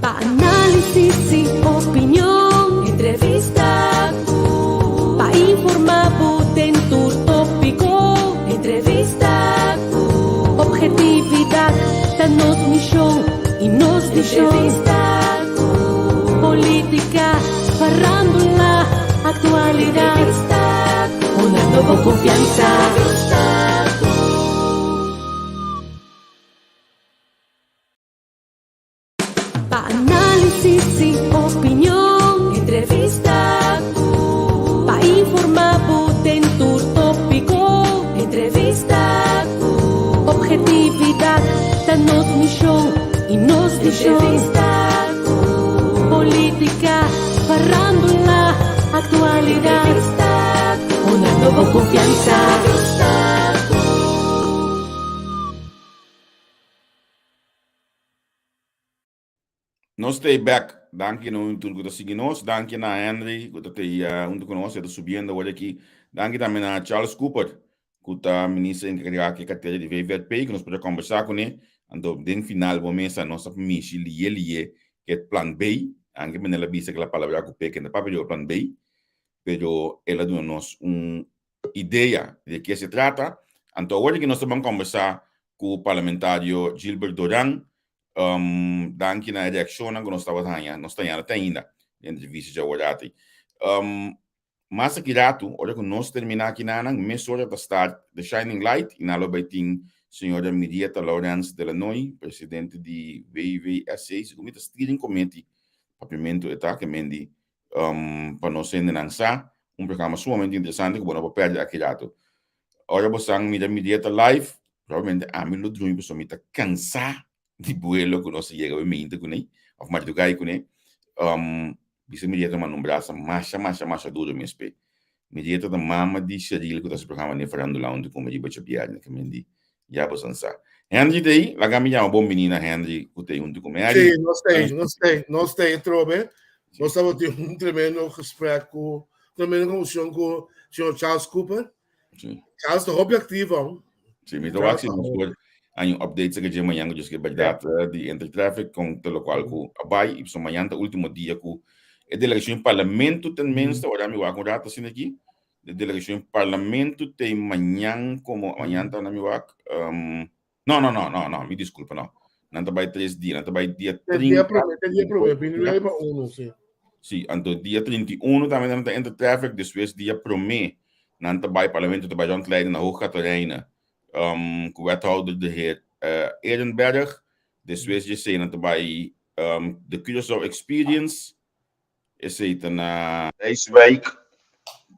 Pa análisis i opinion, entrevista ku. Pa informá bo den tur tópiko, entrevista ku. Objetividat ta nos mishon i nos vishon. Entrevista ku. Polítika, farándula, aktualidat. Entrevista ku. Hunando bo konfiansa. Entrevista ku. Pa análisis i opinion, entrevista ku. Pa informá bo den tur tópiko, entrevista ku. Objetividat ta nos mishon i nos vishon. Entrevista ku. Polítika, farándula, aktualidat. Entrevista ku. Hunando bo konfiansa. Entrevista ku. Nos ta back. Danki na un tur ku ta sigui nos. Danki na Henry ku ta tei huntu ku nos. E ta subiendo awor aki. Danki tambe na Charles Cooper ku ta minister enkargá ku e kartera di VVRP ku nos por a kombersá kuné. Anto den final bo mesa nos a mishi liye liye ku e plan B. Anke manera el a bisa ku el a palabrá ku Peke no ta papia riba plan B. Pero el a duna nos un idea de ke se trata. Anto awor ki nos ta ban kombersá ku parlamentario Gilbert Doran. Danki na e reakshonnan ku nos tabata haña, nos ta hañando te ainda den entrevista dje awor ati. Mas aki ratu, ora ku nos terminá akinanan, mesora ta start The Shining Light i nan lo bai tin señora Mirieta Laurens de Lanoy, presidente di WWSC, segun mi ta steering committee, papiamentu e ta, ke men di pa nos hendenan sa, un programa sumamente interesante ku bo no por pèrdè aki ratu. Ora bo san mira mi dieta live, probablemente ami lo drumi pasobra mi ta kansá di buelo ku nos a yega awe meinta kuné òf mardugai kuné. Bisa mi dieta manda un brasa masha masha masha duru mes p'e. Mi dieta ta mama di Sheril ku ta hasi programa den Farándula huntu ku mi riba djabièrnè ku mi di ya bo san sa. Henry ta ei, laga mi yama bon bini na Henry ku ta ei huntu ku mi. Henry. Sí, nos ta ei, nos ta ei, nos ta ei atrobe. Nos tabatin un tremendo gesprek ku, tremendo konversashon ku señor Charles Cooper. Sí. Charles ta hopi aktivo. Sí, mi ta wak si nos por hay un update sa ke mañan ku dje bèrdat di Intertraffic kon te lokual ku a bai. I pasobra mañan ta último dia ku e delegashon di parlamento tenminste, ora mi wak un rato asina aki, e delegashon di parlamento te mañan komo mañan ta na mi wak no no no no no mi diskulpa no nan ta bai tres dia nan ta bai dia Tres dia promé, tres dia promé, 29 pa uno, sí. Sí, anto dia 31 tambe nan ta Intertraffic, despues dia promé nan ta bai parlamento ta bai rondleiding na Hoog Catharijne um, ku wethouder de heer uh, Ehrenberg. Despues dje esei nan ta bai um, de Curaçao Experience, esei ta na Rijswijk,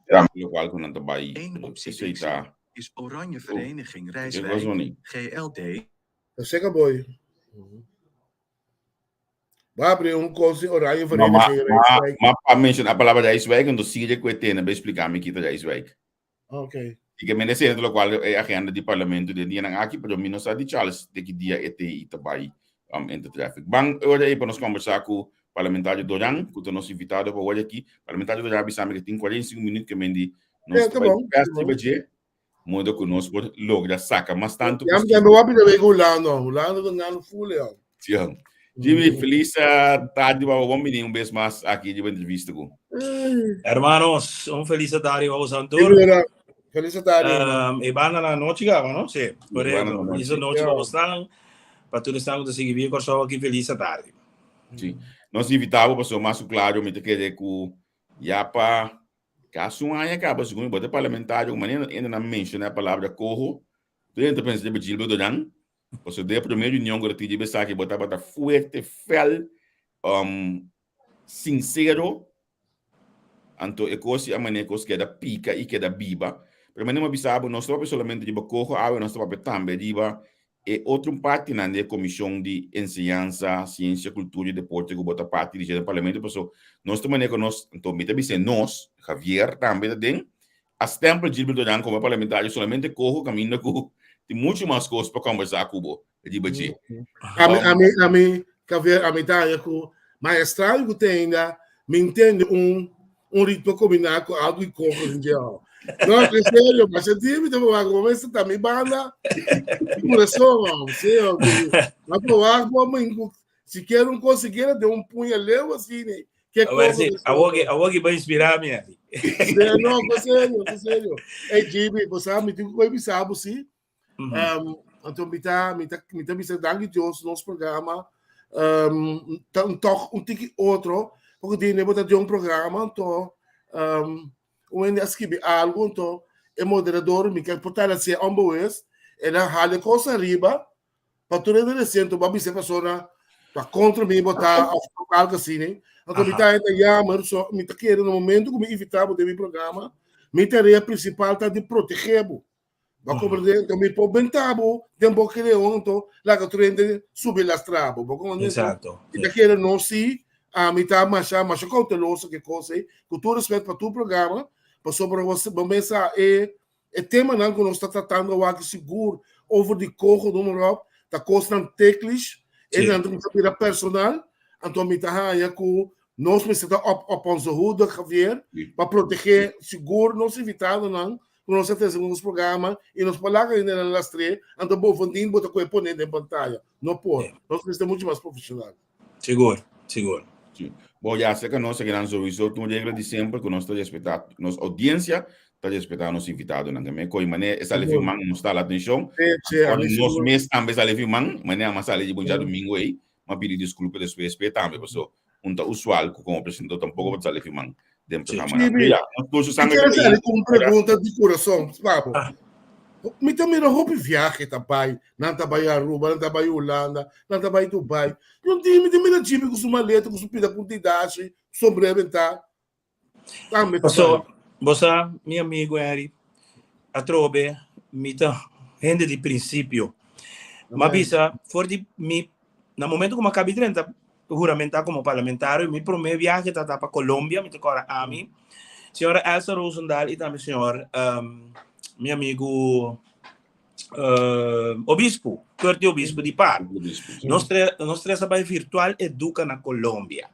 tambe lokual ku nan ta bai, Eén optie esei ta is Oranje Oh, Vereniging e was Rijswijk, no ni. GLD. Ta seka boy. Ba abri un kos di Oranje No, ma, Vereniging ma, Rijswijk. ma pa menciona a palabra Rijswijk, anto sigue ku e tene, bai splika mi kita Rijswijk. Ok. I ke mende sendo lokual e agenda di parlamento den dianan aki, pero mi no sa di Charles de ki dia e te i ta bai um, Intertraffic. Ban ora ei pa nos kombersá ku parlamentario Doran, ku ta nos invitado pa wòrdu aki. Parlamentario Doran a bisa mi ke tin 45 minüt ke mendi nos Ja, ta ta bai bon, ta best bon. riba dje, modo ku nos por logra saka mas tantu Ja, mi posibel. tambe wapi ta ku Hulanda. Hulanda ta ngano full ja. Ja. Jimmy, feliz uh, tarde, baba. Bon bini un bes mas aki riba entrevista ku. Hermanos, un feliz tarde pa boso Sí, tur. mira. Feliz tarde. Um, e banda na nochi gaba, no? Sí, banda correcto. na Feliz nochi. nochi pa Ja. boso. Pa tur esnan ku ta sigui via Kòrsou aki, feliz tarde. Sí. Nos invitabo pasobra mas ku klaro mi ta kere ku ya pa kasi un aña kaba segun mi bo ta parlamentario ku manera enda nan menshoná e palabra koho tur hende ta pensa riba Gilbert Doran pasobra den e promé reunion ku ta tin riba esaki bo tabata fuerte fel um, sinsero anto e kos i a manera kos keda pika i keda biba pero manera mi a bisa bo nos ta papia solamente riba koho awe nos ta papia tambe riba e otro partinan di e Komishon di Enseñansa, Siensia, Kultura i Deporte ku bo ta parti di dje den Parlamento paso nos ta manera ku nos, anto mi ta bisa nos, Javier tambe ta den, a stempel Gilbert Doran komo parlamentario solamente koho kaminda ku tin muchu mas kos pa kombersá ku bo riba dje. Ami, ami, ami, Javier, ami ta haña ku maestrado ku ten ainda, mi ntende un un ritmo kombiná ku algu i koho den dje. No, en serio, masha dia mi ta proba ku bo mester ta mi banda di kurason, sí, ma proba ku bo. Sikiera un kos, sikiera den un puña leu asina. Ke Awor kos si, awor ke, awor ke bo inspirá mi aki. No, ko serio, ko serio. Ey, Jimmy, bo sa, mi tin ku koe bisa bo si. Anto mi ta, mi ta, mi ta bisa danki Dios nos programa ta un tòg un tiki otro, porque di bo ta di un programa, anto un hende a skibi algu, anto e moderador mi ke por ta hasié onbewust, el a hala e kos ariba, pa tur hende resiento bo a bisa e persona ta kontra mi bo ta òf algu asina, anto mi ta hende yammer, so mi ta kere na momento ku mi invitá bo den mi programa, mi tarea prinsipal ta di protegé bo. Bo a comprende? Enton mi por benta bo den bo creon, enton laga tur hende subi lastra bo. Bo comprende? Exacto. Mi ta kere no si, ami ta masha, masha cauteloso ke cos ei, cu tur respet pa tur programa, pasobra bo, bo mes sa e, e temanan cu nos ta tratando awaki sigur over di coho, noem maar op, ta cosnan teklish, e nan ta bira personal, anto mi ta haya cu nos mester ta op, op onze hoede, Javier, pa protege sigur nos invitadonan ku nos a trese ku nos programa i nos por laga hende nan lastr'é, anto bovendien bo ta kohe pon'é den pantaya. No por. Nos mester muchu mas profeshonal. Sigur, sigur. Sí. Bo ya seka nos akinan souiso tin un regla di semper ku nos ta respetá nos oudiensia, ta respetá nos invitadonan. Ke men koe manera e sali fi man nos ta la atenshon, Sí, sí, a ora mi nos sigur. mes tambe sali fi man, manera mas sali di bon djadumingu ei, m'a pidi disculpa despues p'e tambe, paso un ta usual cu como presentador tampoco bo ta sali firman den programa nan. Chibi, Ya, nos tur su mi sangre quiere ta sali ahí. cu un pregunta di corazon, Pabo. Mi ta mira hopi viaje ta bai, nan ta bai Aruba, nan ta bai Hulanda, nan ta bai Dubai. Un dia mi ta mira Chibi cu su maleta, cu su pida puntidashi, sombrero bentá. Tambe ta Paso, bai. bo sa, mi amigo Henry, atrobe mi ta hende di principio. M'a Amen. bisa for di mi, na momento ku m'a kabi drenta huramentá komo parlamentario, mi promé viahe ta ta pa Colombia, mi ta kòrda ami, señora Elsa Rozendal i tambe señor, mi amigu Obispo, Curti Obispo di Par. Nos tres, nos tres a bai virtual educa na Colombia.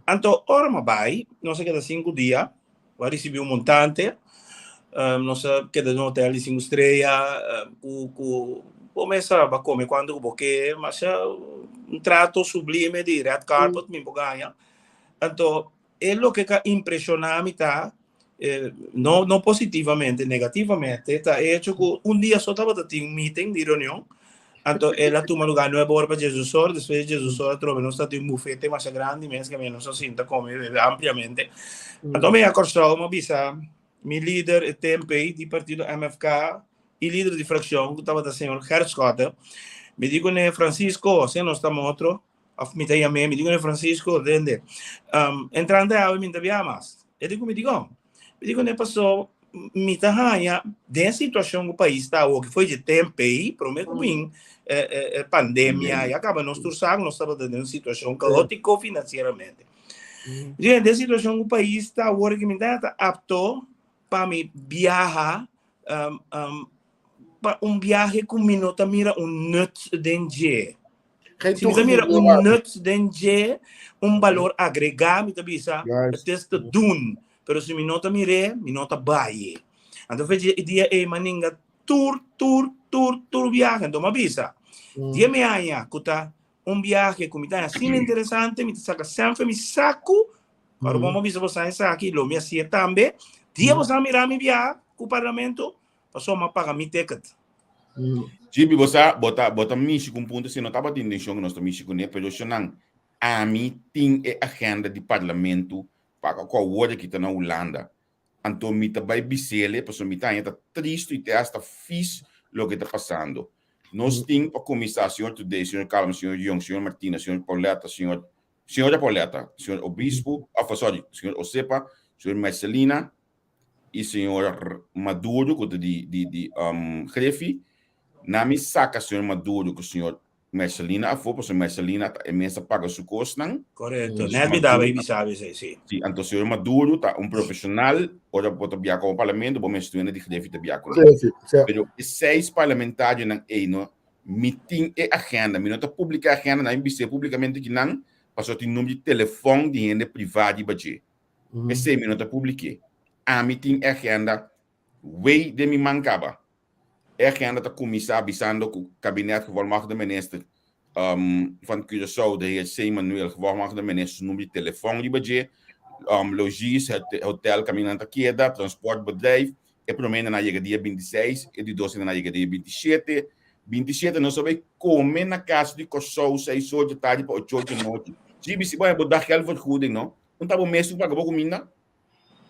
Anto, ora ma bai, nos a keda 5 dia, a ricibi un montante, nos a keda den un hotel di 5 estrella, cu, cu, bo mes sa, ba come cuanto cu bo ke, masha un trato sublime di red carpet mi por gaña. Anto, E loke ka impreshoná mi ta, no no positivamente, negativamente, ta e hecho ku un dia so tabata tin un meeting di reunion, anto el a tuma lugá nuebe ora pa diesdos ora, despues di diesdos ora atrobe nos ta tin un bufete masha grandi mes kaminda nos a sinta kome i bebe ampliamente. Anto mi a Kòrsou, mi a bisa mi lider e tempu ei di partido MFK i lider di frakshon ku tabata señor Gert Schotte, mi di kuné, Francisco, si nos ta motro, Of mi ta yam'é, mi di kuné, Francisco, tende, entrante awe mi no ta biaha mas. E di ku mi, Dikon? Mi di kuné, Paso mi ta haña den e situashon ku pais ta awo, ki foi dje tempu ei, promé ku bin e pandemia, ya kaba nos tur sa ku nos tabata den un situashon kaótiko finansieramente. Mi di kuné, den e situashon ku pais ta awor aki mi ta haña ta apto pa mi biaha pa un biahe ku mi no ta mira un nut den dje. Geen Si mi ta mira toegevoegde un waarde. nut den dje, un balor agregá, mi ta bisa, Juist. het is te doen. Pero si mi no ta mir'é, mi no ta bai. Anto fe dje dia ei m'a ninga tur, tur, tur, tur biahe. Anto m'a bisa, dia mi haña ku ta un biahe ku mi ta haña asina interesante, mi ta saka sèn fe mi saku, Ora bo m'a bisa boso esaki, lo mi hasié tambe. Dia boso a mira mi biaha ku parlamento, pasobra m'a paga mi ticket. Jibi, bo sa, bo ta, bo ta mishi ku un punto, si no tabatin intencion ku nos ta mishi kuné, pero shonnan, ami tin e agenda di parlamento pa ku awor aki ta na Hulanda. Anto mi ta bai bis'ele, pasobra mi ta haña ta tristu i te hasta fis loke ta pasando. Nos tin pa kuminsá, señor Today, señor Calma, señor Young, señor Martina, señor Pauletta, señor, señora Pauletta, señor Obispo, of sorry, señor Osepa, señor Mercelina, i señor Maduro ku ta di di di Grefi, na mi saka señor Maduro ku señor Mercelina afó, pasobra Mercelina ta e mes a paga su kosnan. Korekto, nèt mi daba i bisa esei, si. Si, anto señor Maduro ta un profeshonal, ora bo ta bia komo parlamento, bo mes duende di Grefi ta bia kuné. Grefi, si. Pero e seis parlamentarionan ei no, mi tin e agenda, mi no ta publiká e agenda, nan mi bis'é publikamente kinan, pasobra tin number di telefòn di hende privá riba dje. P'esei mi no ta publik'é. Ami tin e agenda wei den mi man kaba. E agenda ta kuminsá bisando ku Kabinet Gevolmachtigde Minister um, van Curaçao, de heer C. Manuel, gevolmachtigde minister, su number di telefòn riba dje, um, logies, het hotel kaminda nan ta keda, transportbedrijf, e promé nan a yega dia 26, e di dos nan a yega dia 27. 27 nos a bai kome na kas di Kòrsou seis or di tardi pa ocho or di nochi. GBC, bo bo daggeldvergoeding, no? Un ta bo mes ku paga bo kuminda?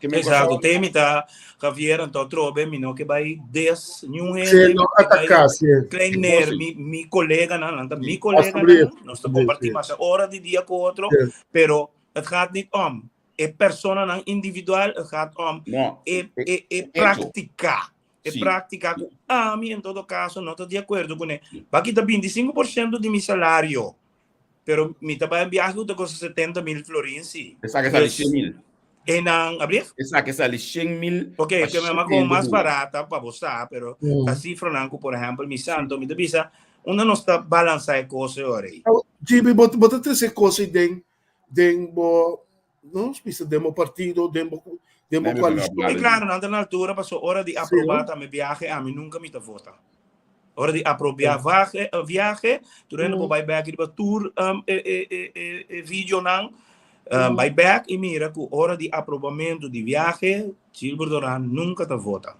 Ke men Exacto, te mi ta Javier anto atrobe mi no ke bai des niun hende, Sí, no ataká, sí. kleiner mi mi koleganan, nan ta mi koleganan, nos ta kompartí masha ora di dia ku otro, pero het gaat niet om e personanan individual, het gaat om No, e e e hecho. práktika. E Sí. práktika ku ami en todo kaso no ta di akuerdo kuné. Ba kita 25% di mi salario. Pero mi ta bai biahe ku ta kosta 70 mil florin si. Esaki sali Dus 100 mil. Einan, ablief? Esaki sali 100 mil. Ok, pa ke mi 100 como mas hende. barata pa bo sa, pero ta cifranan ku por ehempel mi santo, mi ta bisa, unda nos ta balansa e kos e ora ei? Jimmy, bo bo ta trese kos ei den den bo nos bisa den bo partido, den bo den bo Nee, koalishon. I klaro, nan ta na altura paso ora di Sí, aproba no? tambe biahe ami nunka mi ta vota. Ora di aprobia vahe, viahe, tur hende por bai bek riba tur um, e, e, e, e, e videonan, um, bai bek i mira ku ora di aprobamentu di viahe, Gilbert Doran nunka ta vota.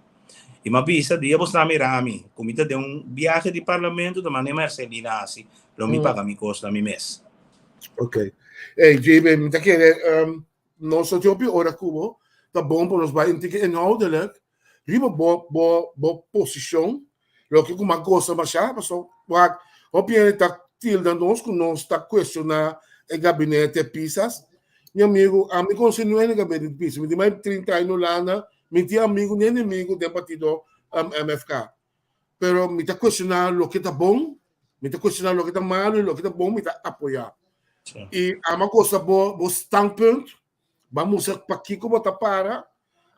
I m'a bisa, dia bo sta mira mi, ku mi ta den un viahe di parlamento, ta mane Marcelina hasi, lo mi paga mi kos na mi mes. Ok. Hey, JB, mi ta kere, um, nos a hopi ora ku bo, ta bon pa nos bai un tiki inhoudelijk riba bo bo bo posishon, loke ku m'a gosa mashá, paso wak hopi hende ta tilda nos ku nos ta kuestioná e gabinete Pisas. Mi amigu, ami konosé niun hende gabinete di Pisas, mi tin mas di trinta aña na Hulanda, mi tin amigu ni enemigu den partido MFK. Pero mi ta kuestioná loke ta bon, mi ta kuestioná loke ta malu i loke ta bon mi ta apoyá. I ami a gosa bo bo standpunt, Ba mustra pakiko bo ta para,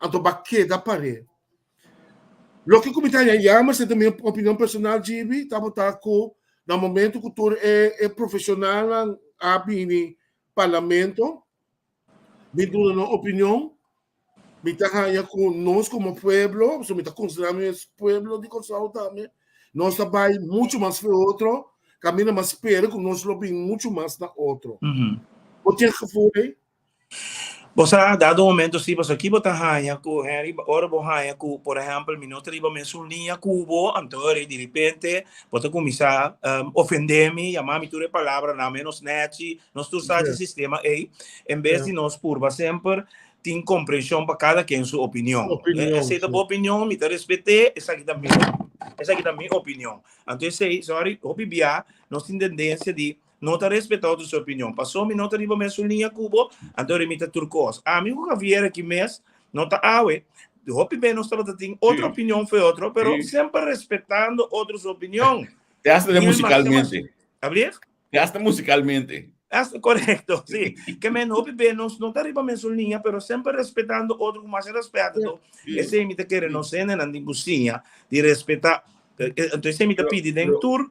anto ba keda par'é. Loke ku mi ta haña yama, esei ta mi opinion personal GB, tabata ku na momento ku tur e e profeshonalnan a bini parlamento, bin duna nan opinion, mi ta haña ku nos komo pueblo, pasobra mi ta konsiderá mi mes pueblo di Kòrsou tambe, nos ta bai muchu mas fe otro, kaminda mas spera ku nos lo bin muchu mas na otro. Bo tin e gevoel ei? Bo sa, dado momento si, pasobra ki bo ta haña ku Henry, ora bo haña ku, por ehèmpel, mi no ta riba mesun liña ku bo, anto ora di ripente bo ta kuminsá ofendé mi, yama mi tur e palabranan ménos nèchi, nos tur sa dje sistema ei, en bes di nos purba semper tin komprenshon pa kada ken su opinion. Esei ta bo opinion, mi ta respet'é, esaki ta mi, esaki ta mi opinion. Anto esei, sorry, hopi bia nos tin tendensia di No ta respeta otro su opinion. Paso mi no ta riba mesun liña ku bo, anto ri mi ta tur kos. Ami ku Javier aki mes no ta awe. Hopi be nos tabata tin otro Sí. opinion fe otro, pero Sí. semper respetando otro su opinion. Te hasta de Gil Marcia mas- musicalmente. Ablief? Te hasta musicalmente. Hasta correcto, sí. Ke men hopi be nos no ta riba mesun liña, pero semper respetando otro ku mas respeto. Sí. Esei mi ta kere nos hendenan tin ku siña di respeta. Anto esei mi ta pidi den tur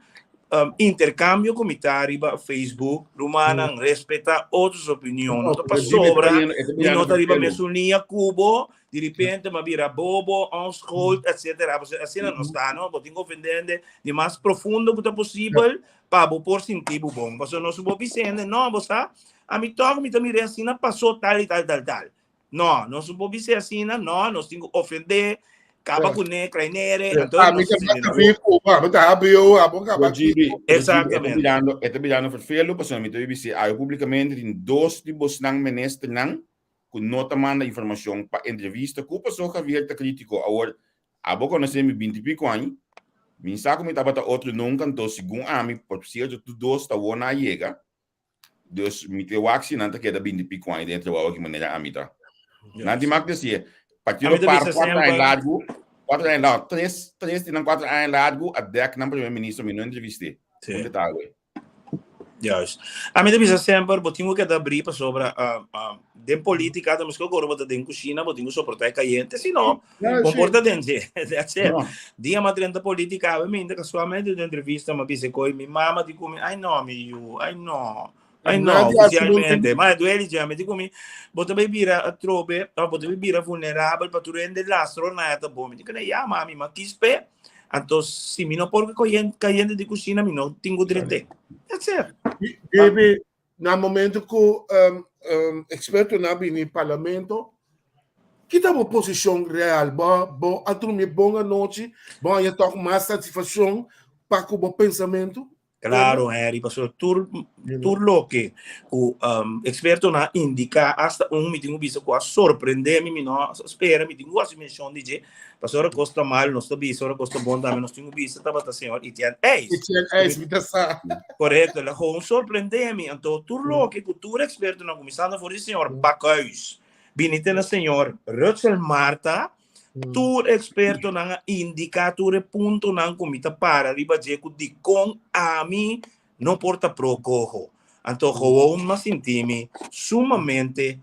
um, intercambio ku mi ta riba Facebook, rumannan, respeta otros opinion. No ta pasobra, mi no ta riba mesun liña ku bo, di repente m'a bira bobo, onschoold, etcetera. Pasobra asina no sta, no? Bo tin ku ofende hende di mas profundo ku ta posibel pa bo por sinti bo bon. Pasobra nos bo bisa hende, no, bo sa, ami tòg mi ta mir'é asina paso tal i tal, tal, tal. No, nos no por bisa asina, no, nos tin ku ofendé, kaba kuné, kleinere, anto A mi nos ta asina ta no. vi Cuba, mi ta HBO, abo kaba Pero GB, pero GB, e ta Exactamente. birando, e ta birando vervelo, pasobra mi ta bisa awe públikamente tin dos di bosnan ministernan ku no ta manda informashon pa entrevista ku paso Javier ta krítiko. Awor, abo konosé mi binti piko aña, mi sa ku mi tabata otro nunka, anto segun ami, por sierto tur dos ta wou na yega, Dus mi te wak si nan ta keda binti pico aña den e trabou aki manera ami ta. Nan tin mak deci, partido Ami ta par bisa cuatro aña semper. largu, cuatro aña largu, tres, tres di nan cuatro aña largu a dek nan primer ministro, mi no entrevisté. Sí. Unda ta awe? Juist. Ami ta bisa semper, bo tin ku keda abrí pasobra ah, ah, den polítika ta meskos ku ora bo ta den kushina, bo tin ku soportá e kayente, si no, Ja, bo sí. por ta den dje. That's it. No. Dia m'a drenta polítika, awe mi inda kasualmente den entrevista m'a bisa koe mi mama di ku mi, ai no mi yu, ai no, ai no, Nadie haci un oficialmente. Ma e duele dje, mi di ku mi, bo ta bai bira atrobe, of bo ta bai bira vulnerabel pa tur hende lastra ora nan e ta bon. Mi di ku ne, ya mami, m'a kies p'e. Anto si mi no por kayente di kushina mi no tin ku drent'é. That's it. Baby, na momento ku ekspertonan a bini parlamento, ki ta bo posishon real? Bo bo a drumi bon anochi? Bo a haña tòg mas satisfakshon pa ku bo pensamentu? Claro, Henry, pasobra tur tur loke ku ekspertonan a indiká, asta un mi tin ku bisa ku a sorprendé mi, mi no a spera, mi tin ku hasi menshon di dje, pasobra ora kos ta mal nos ta bisa, ora kos ta bon tambe nos tin ku bisa, tabata señor Etienne Eis. Etienne Eis, mi ta sa. Korekto, el a gewoon sorprendé mi. Anto tur loke ku tur ekspertonan, kuminsando for di señor Bakhuis, bini te na señor Rutzel Martha, Tur ekspertonan a indiká tur e puntonan ku mi ta para riba dje ku dikon ami no por ta pro koho. Anto gewoon m'a sinti mi sumamente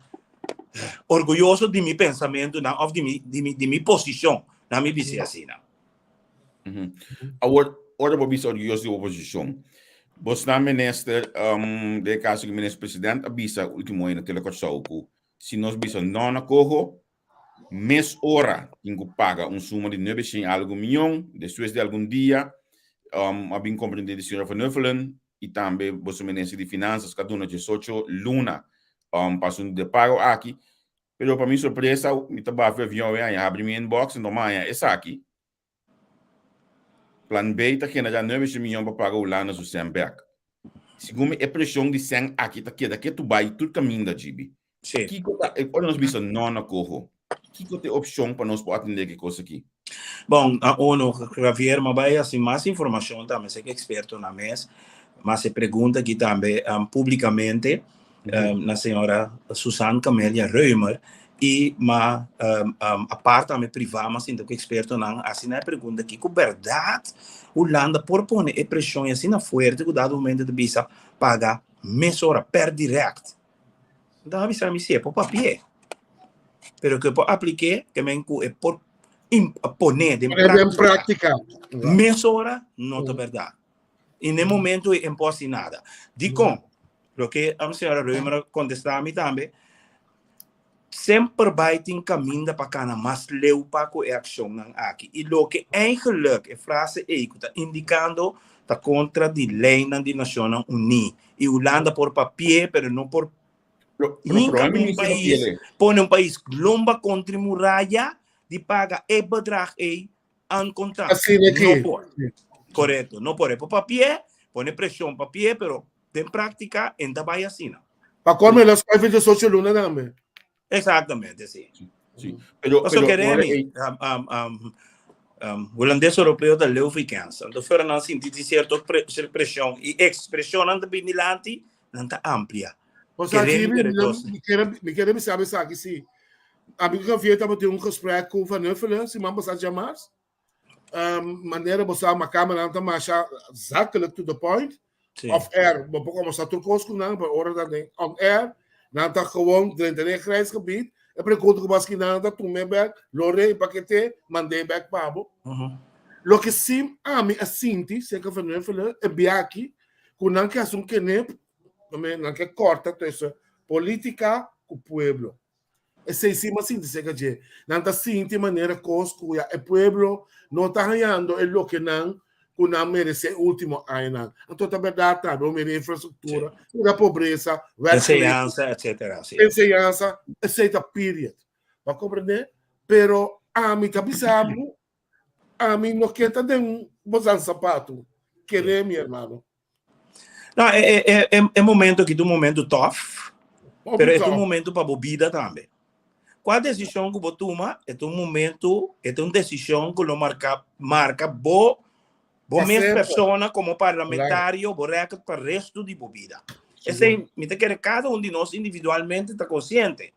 orguyoso di mi pensamentunan òf di mi di mi di mi posishon, nan mi bis'é asina. Awor, ora bo bisa orguyoso di bo posishon, bosnan minister, den e kaso ku minister president a bisa ultimo aña na Tele Kòrsou ku si nos bisa no na koho, Mes ora tin ku paga un suma di nuebe shen algu mion. Despues di algun dia, a bin komprendé di señora Van Huffelen i tambe boso minister di Finansas ku a duna diesocho luna pa asuntu di e pago aki. Pero pa mi sorpresa, mi ta bafi avion awe aña, habri mi inbox, anto m'a haña esaki. Plan B ta generá 900 miyon pa paga Hulanda su sèn bèk. Segun mi e preshon di sèn aki ta keda ketu bai tur kaminda, GB. Sí. Kiko ta, e ora nos bisa no na koho, kiko ta e opshon pa nos por atendé ki kos aki? Bon, a uno, Javier, m'a bai hasi mas informashon tambe serka ekspertonan mes. M'a hasi pregunta aki tambe públikamente. na señora Susan Camelia Reumer y ma apart tambe priva ma sinta cu expertonan haci nan e pregunta kico berdad Hulanda por pone e presion y asina fuerte cu dado momento ta bisa paga mesora per direct. Nan a bisa mi si e por papie pero cu e por aplique ke men cu e por pone den practica mesora no ta berdad. Y na e momento ei en por haci nada. Dicon? Loke am señora Reumer a contesta mi tambe, semper bai tin caminda pa cana mas leu pa cu e accionnan aki. Y loke eigenlijk e frase ei cu ta indicando ta contra di leynan di Nacionnan Uní. Y Hulanda por papie pero no por hinca un pais, pone un pais lomba contra e muraya di paga e bedrag ei aan contant. Asina No ki. por. Correcto, no por. E por papie, pone presion papie, pero den práctica en ta bai asina. Pa come los 28 luna tambe. Exactamente, sí. Sí. Pero, Paso pero, queremi, ora ei- um, um, um, um, holandés europeo ta leu vakantie. Anto fuera nan sinti di cierto pre, ser presión y expresión nan ta bini lanti, nan ta amplia. O sea, Queremi, Jimmy, pero mi, dos. mi quiere, mi quiere bisa esaki sí. Ami ku Javier tabatin un gesprek ku Van Huffelen siman pasá djamars. Um, manera bo sa, ma kameranan ta masha zakelijk to the point. Sí. Off air, bo por kombersá tur kos ku nan, pero ora ta den on air, nan ta gewoon drenta den e grijs gebied. E pregunta ku bo hasi nan ta tum'é bèk, lor'é i paket'é, mand'é bèk pa bo. Loke sí ami a sinti serka Van Huffelen e biaha ku nan ke hasi un kenep, nan ke kòrta tussen polítika ku pueblo. Esei sí m'a sinti serka dje. Nan ta sinti manera kos ku ya e pueblo no ta hañando e lokenan ku nan meresé e último añanan. Anto ta bèrdat tambe, bo mira infrastruktura, mira pobresa, werkgelegenheid, Enseñansa, etcétera, sí. enseñansa, esei ta period. Bo a komprendé? Pero ami ta bisa bo, ami no ke ta den bosan sapatu. Keré mi hermano. No, e, e, e, e, e momento aki ta un momento tof, Hopi pero e ta un tof. momento pa bo bida tambe. Kua desishon ku bo tuma, e ta un momento, e ta un desishon ku lo marka, marka bo, bo Pa mes semper. persona komo parlamentario, bo record pa resto di bo bida. Esei, mi ta kere kada un di nos individualmente ta konsiente.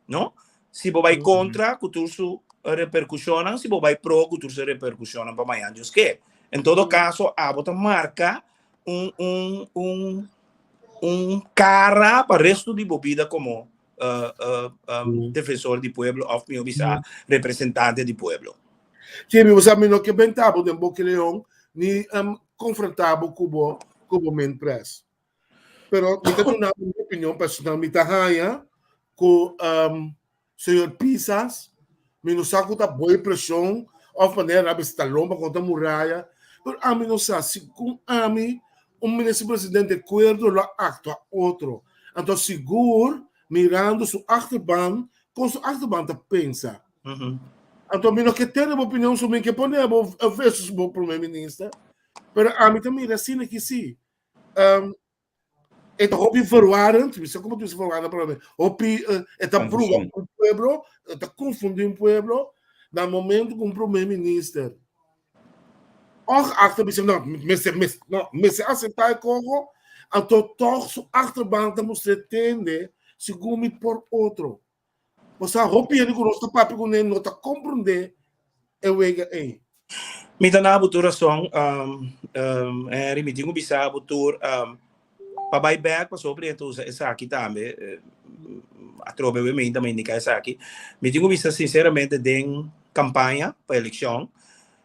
No? Si bo bai kontra ku tur su reperkushonnan, si bo bai pro ku tur su reperkushonnan pa mañan Dios ke. En todo kaso, abo ta marka un, un, un, un kara pa resto di bo bida komo uh, uh, um, defensor di pueblo of mihó bisa representante di pueblo. Jimmy, bo sa mi no ke benta bo den boki leon ni um, konfronta bo ku bo ku bo min pres. Pero mi ta duna mi opinion personal, mi ta haña ku um, señor Pisas, mi no sa ku ta boy preshon òf manera nan a bisa ta lomba kontra muraya, pero ami no sa, segun ami un minister presidente kuerdo lo a aktua otro. Anto sigur mirando su achterban, kon su achterban ta pensa. Anto mi no ke tene bo opinion, so mi ke pone bo versus bo prome minister, pero ami ta mira asina ki si. Um, e ta hopi verwarrend, mi sa como tu verwarrend pero hopi uh, e ta bruga un pueblo, e ta confundi un pueblo, na momento ku un prome minister Och achter bisa no, mester mester no, mester acepta e cogo, anto toch su achterban ta mustra tende segun mi por otro. Osea, hopi hende ku nos ta papia kuné no ta komprondé e wega ei. Mi ta na bo tur rason, Henry. Mi tin ku bisa bo tur pa bai bèk pasobra e ta usa esaki tambe. Atrobe we mi ta indiká esaki. Mi tin ku bisa sinseramente den kampaña pa elekshon,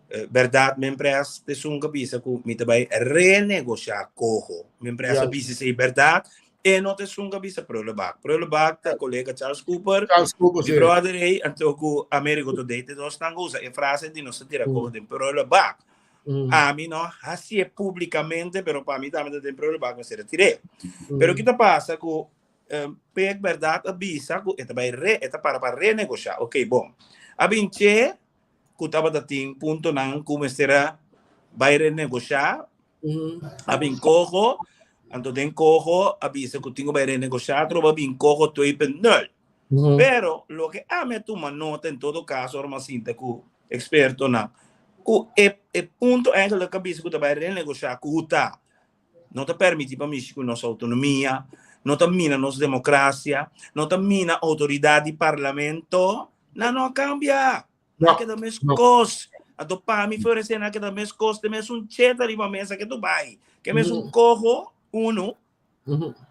bèrdat mi empresa ta esun ku a bisa ku mi ta bai renegoshá koho. Mi empresa a bisa esei bèrdat. E no ta esun ku a bisa prullenbak. Prullenbak ta kolega Charles Cooper, Charles Cooper, mi sí. brother ei, anto ku Americo Today te dos nan usa e frase di nos ta tira koho den prullenbak. Ami no hasié públikamente, pero pa mi tambe ta den prullenbak mester a tir'é. Pero ki ta pasa ku Pek bèrdat a bisa ku e ta bai re, e ta para pa renegoshá. Oké, bon. A bin che ku tabata tin puntonan ku mester a bai renegoshá, a bin koho, anto den koho a bisa ku tin ku bai renegoshá, atrobe a bin koho 2.0. Pero loke ami a tuma nota en todo kaso ora mi a sinta ku ekspertonan, ku e e punto eigenlijk a bisa ku ta bai renegoshá ku ta no ta permití pa mishi ku nos outonomia, no ta mina nos demokrasia, no ta mina outoridat di parlamento, nan no a kambia. No, A keda meskos. Anto pa mi for esei nan a keda meskos, te mesun cheta riba mesa ke tu bai. Ke mesun koho unu,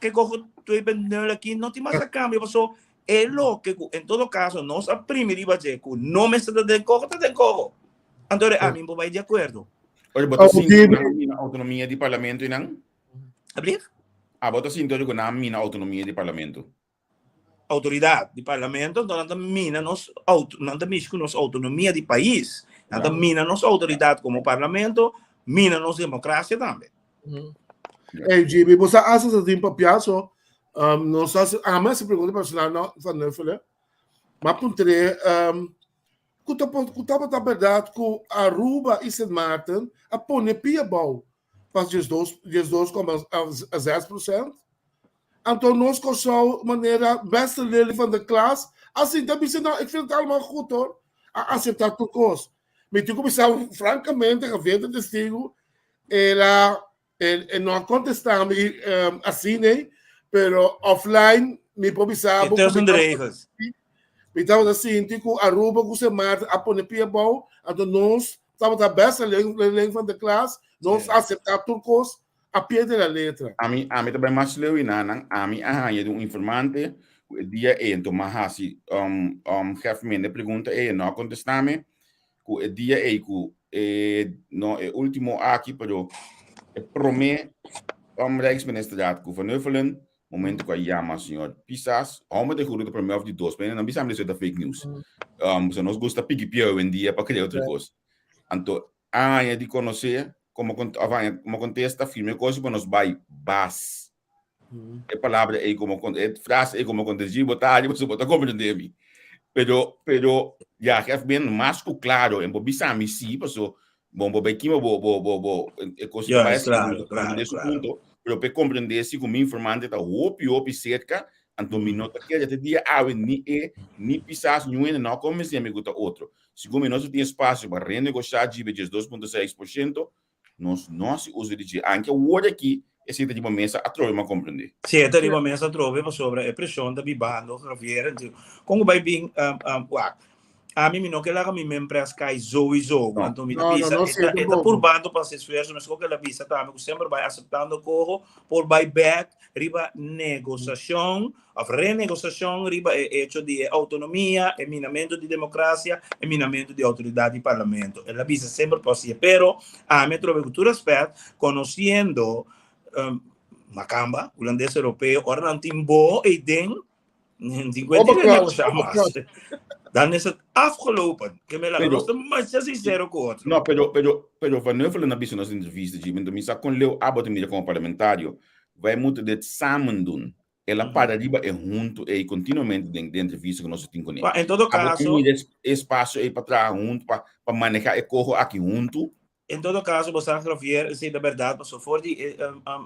ke koho 2.0 aki, no tin mas a kambia paso e loke ku en todo kaso nos a primi riba dje ku no mester ta den koho, ta den koho. Anto re ami bo bai di akuerdo. Oye, bo ta sinti ku nan a mina outonomia di parlamento einan? Ablief? Ah, bo ta sinti oye ku nan a mina outonomia di parlamento? Autoridad di parlamento, enton nan ta mina nos auto, nan ta mishi ku nos autonomia di pais. Nan ta mina nos autoridad komo parlamento, mina nos demokrasia tambe. Hey, GB, bo sa asa sa tin papia so, um, nos asa, ama esa pregunta personal no van Nuffelen. Ma puntre, um, ku ta ku tabata berdad ku Aruba i Sint Maarten a pone pia bou pa 12,6%? Anto nos Kòrsou manera beste leerling van de klas a sinta bisa no ik vind het allemaal goed hoor. A aseptá tur kos. Mi tin ku bisa frankamente Javier ta testigu el a e no a kontestá mi asina ei pero offline mi por bisa bo Tussen de regels. Mi tabata sinti ku Aruba ku Sint Maarten a pone pia abou anto nos tabata beste leerling van de klas nos a aseptá tur kos A pie de la letra. Ami, ami ta bai mas leu i nanan, ami a haña di un informante ku e dia ei, anto m'a hasi um, um Gef Mende pregunta ei, e no a kontestá mi, ku e dia ei ku e, no e último aki, pero e promé um Rijksministerraad ku Van Huffelen, momento ku a yama señor Pisas, hòmber ta juro ta promé òf di dos, pero nan bisa mi esei ta fake news. Um, so nos gusta piki pia hoy-en-dia pa krea otro kos. Anto Aña di konosé komo òf aña komo kontesta firme kos pa nos bai bas. E palabra ei komo e frase ei komo kontesta bo ta haña pasobra bo ta komprendé mi. Pero pero ya jef ben mas ku klaro en bo bisa mi si paso bon bo bai kima bo bo bo bo e kos ta bai Claro, claro, su claro. punto pero p'e komprendé si ku mi informante ta hopi hopi serka anto mi no ta kere te dia awe ni e ni pisas niun hende no a konvensé mi ku ta otro. Segun mi nos no tin espasio pa renegoshá djibe 12.6%, nos no hasi uso di dje. Anke awor aki esei ta riba mesa atrobe mi a komprendé. Sí, e ta riba mesa atrobe pasobra e preshon ta bibando, Javier. Kon ku bai bin wak? Ami mi no ke laga mi mempres kai zoizo. No. Anto mi ta No, no, bisa no e ta siento e ta poco. purbando pa hasi esfuerso, meskos ku el a bisa tambe ku semper bai aseptando koho por bai bèk riba negosashon òf renegosashon riba e echo di e outonomia, e minamentu di demokrasia, e minamentu di outoridat di parlamento. El a bisa semper por hasié, pero ami a trobe ku tur rèspèt, konosiendo Makamba, hulandes europeo, ora nan tin bo eiden. Tin ku e negosha mas. Dan is het afgelopen. Ke me laga nos ta masha sincero ku otro. No, pero, pero, pero Van Huffelen a bisa nos entrevista dje, mi sa kon leu abo ta mira komo parlamentario, wij moeten dit samen doen. El a para riba e huntu ei continuamente den den entrevista ku nos a tin kuné. Pa, en todo Abo tin caso, mira e espacio ei pa traha huntu, pa pa maneha e koho aki huntu. En todo caso, bo sa, Javier, esei ta berdad, pasobra for di e,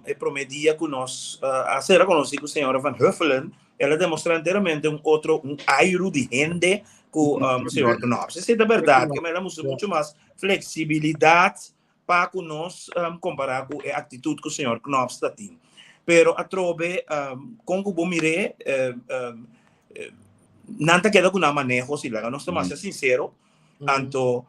e prome dia ku nos a sera konosí ku señora Van Huffelen, el a demostrá enteramente un otro, un airu di hende ku señor Knops. Esei ta berdad, ke el a mustra mucho mas fleksibilidat pa ku nos kompará ku e aktitut ku señor Knops ta tin. Pero atrobe, kon ku bo mir'é, nan ta keda ku nan maneho, si laga nos ta masha sinsero, Anto,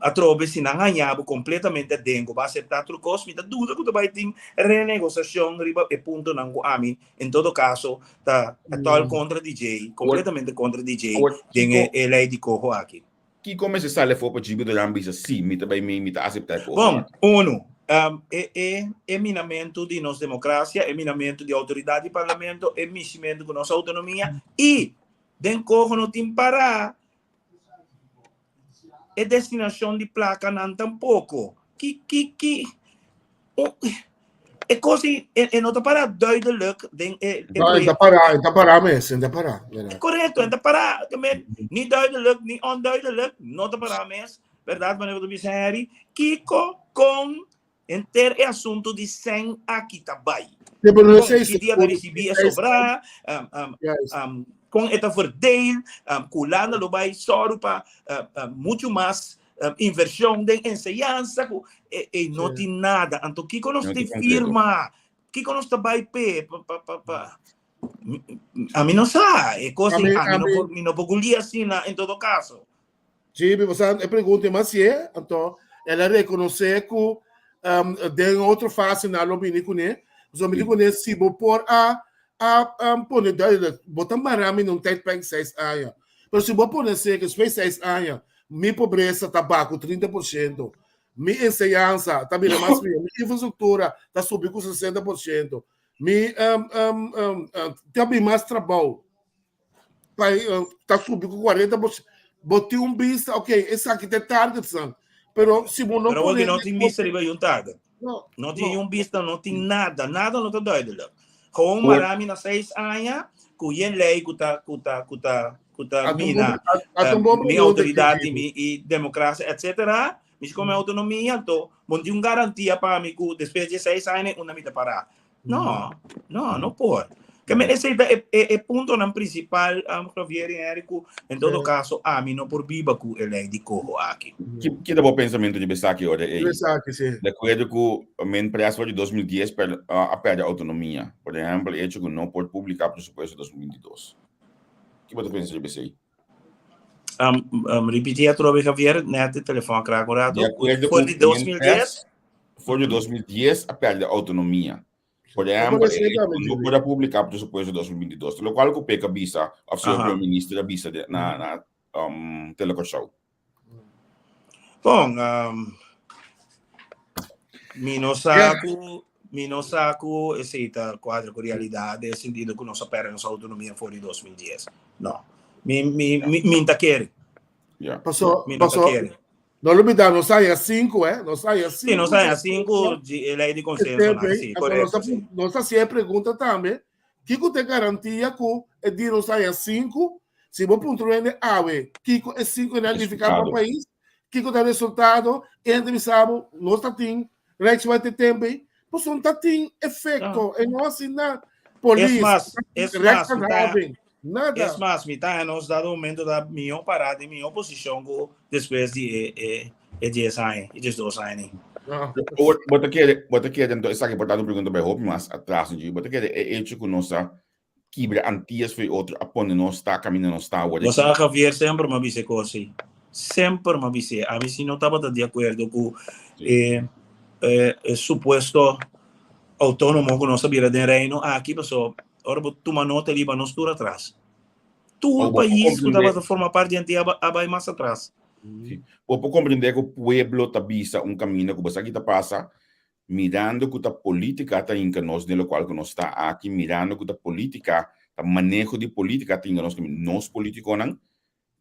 atrobe si nan haña bo kompletamente aden ku bo a aseptá tur kos, mi ta duda ku ta bai tin renegosiashon riba e puntonan ku ami en todo kaso ta tòl kontra di djei, kompletamente kontra di djei den e lei di koho aki. Kiko mester sali afó pa djibi Duran bisa si mi ta bai mi mi ta aseptá e koho Bon, aki? unu, e e minamentu di nos demokrasia, e minamentu di outoridat di parlamento, e mishimentu ku nos outonomia i den koho no tin pará E destinacion di placanan tampoco. Ki, ki, ki, o, e cos e, e no ta para duidelijk den e, e No, e ta para, e ta para mes, e ta para. Verdad. Correcto, e ta para, también, ni duidelijk, ni onduidelijk, no ta para mes, verdad, meneer de bisa Harry, Kiko con Henter e asuntu di sèn aki ta bai. Kon ki dia ta risibí e sobrá, kon e ta verdeel, ku Hulanda lo bai sòru pa muchu mas invershon den enseñansa, ku e no tin nada. Anto kiko nos tin firma? Kiko nos ta bai p'e? Ami no sa. E kos ei ami no por, mi no por gulia asina en todo kaso. Sí, mi sa e pregunta mas si anto el a rekonosé ku um, den otro fase na lo bini kuné. So mi di kuné si bo por a a um, pone duidelijk, bo ta mara mi nung tijdperk 6 aña. Pero si bo pone zeker después 6 aña, mi pobresa ta baku 30%, mi enseñansa ta bira mas mihó, mi infrastruktura ta subi ku 60%, mi um, um, um, ta bin mas trabou. Pa, uh, ta subi ku 40%. Bo tin un bista, ok, esaki te targets nan. Pero si bo no Pero pone... no tin bista riba un target. No, no tin no. un bista, no tin nada. Nada no ta duidelijk. Gewoon marami na 6 aña, ku yen lei ku ta, ku ta, ku ta, ku ta mina, mi autoridad y mi y democracia, etc. Mi si come autonomia, anto, bon tin un garantia pa mi ku después de 6 aña una mi ta para. No, no, no por. Ke men esei ta e, e, e puntonan principal, Javier y Henry, ku en todo caso ami no por biba ku e lei di coho aki. Ki, ki ta bo pensamentu riba esaki ora ei? Riba esaki, si. De acuerdo ku men pres for di 2010 per, a perde autonomia. Por ehempel, e hecho ku no por publica presupuesto 2022. Ki bo ta pensa riba esei? Ripiti atrobe, Javier, net e telefon a krak un rato. De acuerdo For di ku men 2010? pres For di 2010 a perde autonomia. Por ehempel, e no por a publica presupuesto 2022, lo cual cu Pek a bisa, of señor Prome Minister a bisa na na um, Telecor Bon, um, mi no sa cu mi no sa cu esey ta cuadra cu realidad den sentido cu nos a perde nos autonomia for di 2010. No. Mi mi mi mi ta kere. Paso, Mi no ta paso, kere. No lubida, nos haya 5, eh? Nos haya 5. Sí, nos haya 5 di e ley di consenso. Este, Sí, correcto. Nos, sí. Nos hacía pregunta tambe, kiko te garantia ku e di nos haya 5? Si bo punto rende awe, kiko e 5 na nifica pa país? Kiko ta resultado? Entre bisabo, nos ta tin Rijkswet tempo, pues no ta tin efecto, e no así na polis, Es mas, es mas, Nada. Es mas, mi ta nos dado momento ta mihó pará den mihó posishon ku despues di e e e dies aña, e diesdos aña ni. Ah. Bo ta kere, bo ta kere, entonces esaki por tanto pregunta bai hopi mas atras, bo ta kere e hecho ku nos a kibra Antillas for e otro a pone nos ta kaminda nos ta awor Bo aki. sa Javier semper mi a bisa e kos ei. Semper mi a bisa e. Ami si no tabata di akuerdo ku e e e supuesto outónomo ku nos a bira den Reino aki paso Ora bo tuma nota riba nos tur atras. Tur Oh, bo por pais ku comprende. tabata forma parti di Antia a bai mas atras. Sí. Bo por comprende ku pueblo ta bisa un kaminda ku bo sa ki ta pasa, mirando ku ta politica ta hinka nos den lokual ku nos ta aki, mirando ku ta politica Ta maneho di polítika tin nos nos polítikonan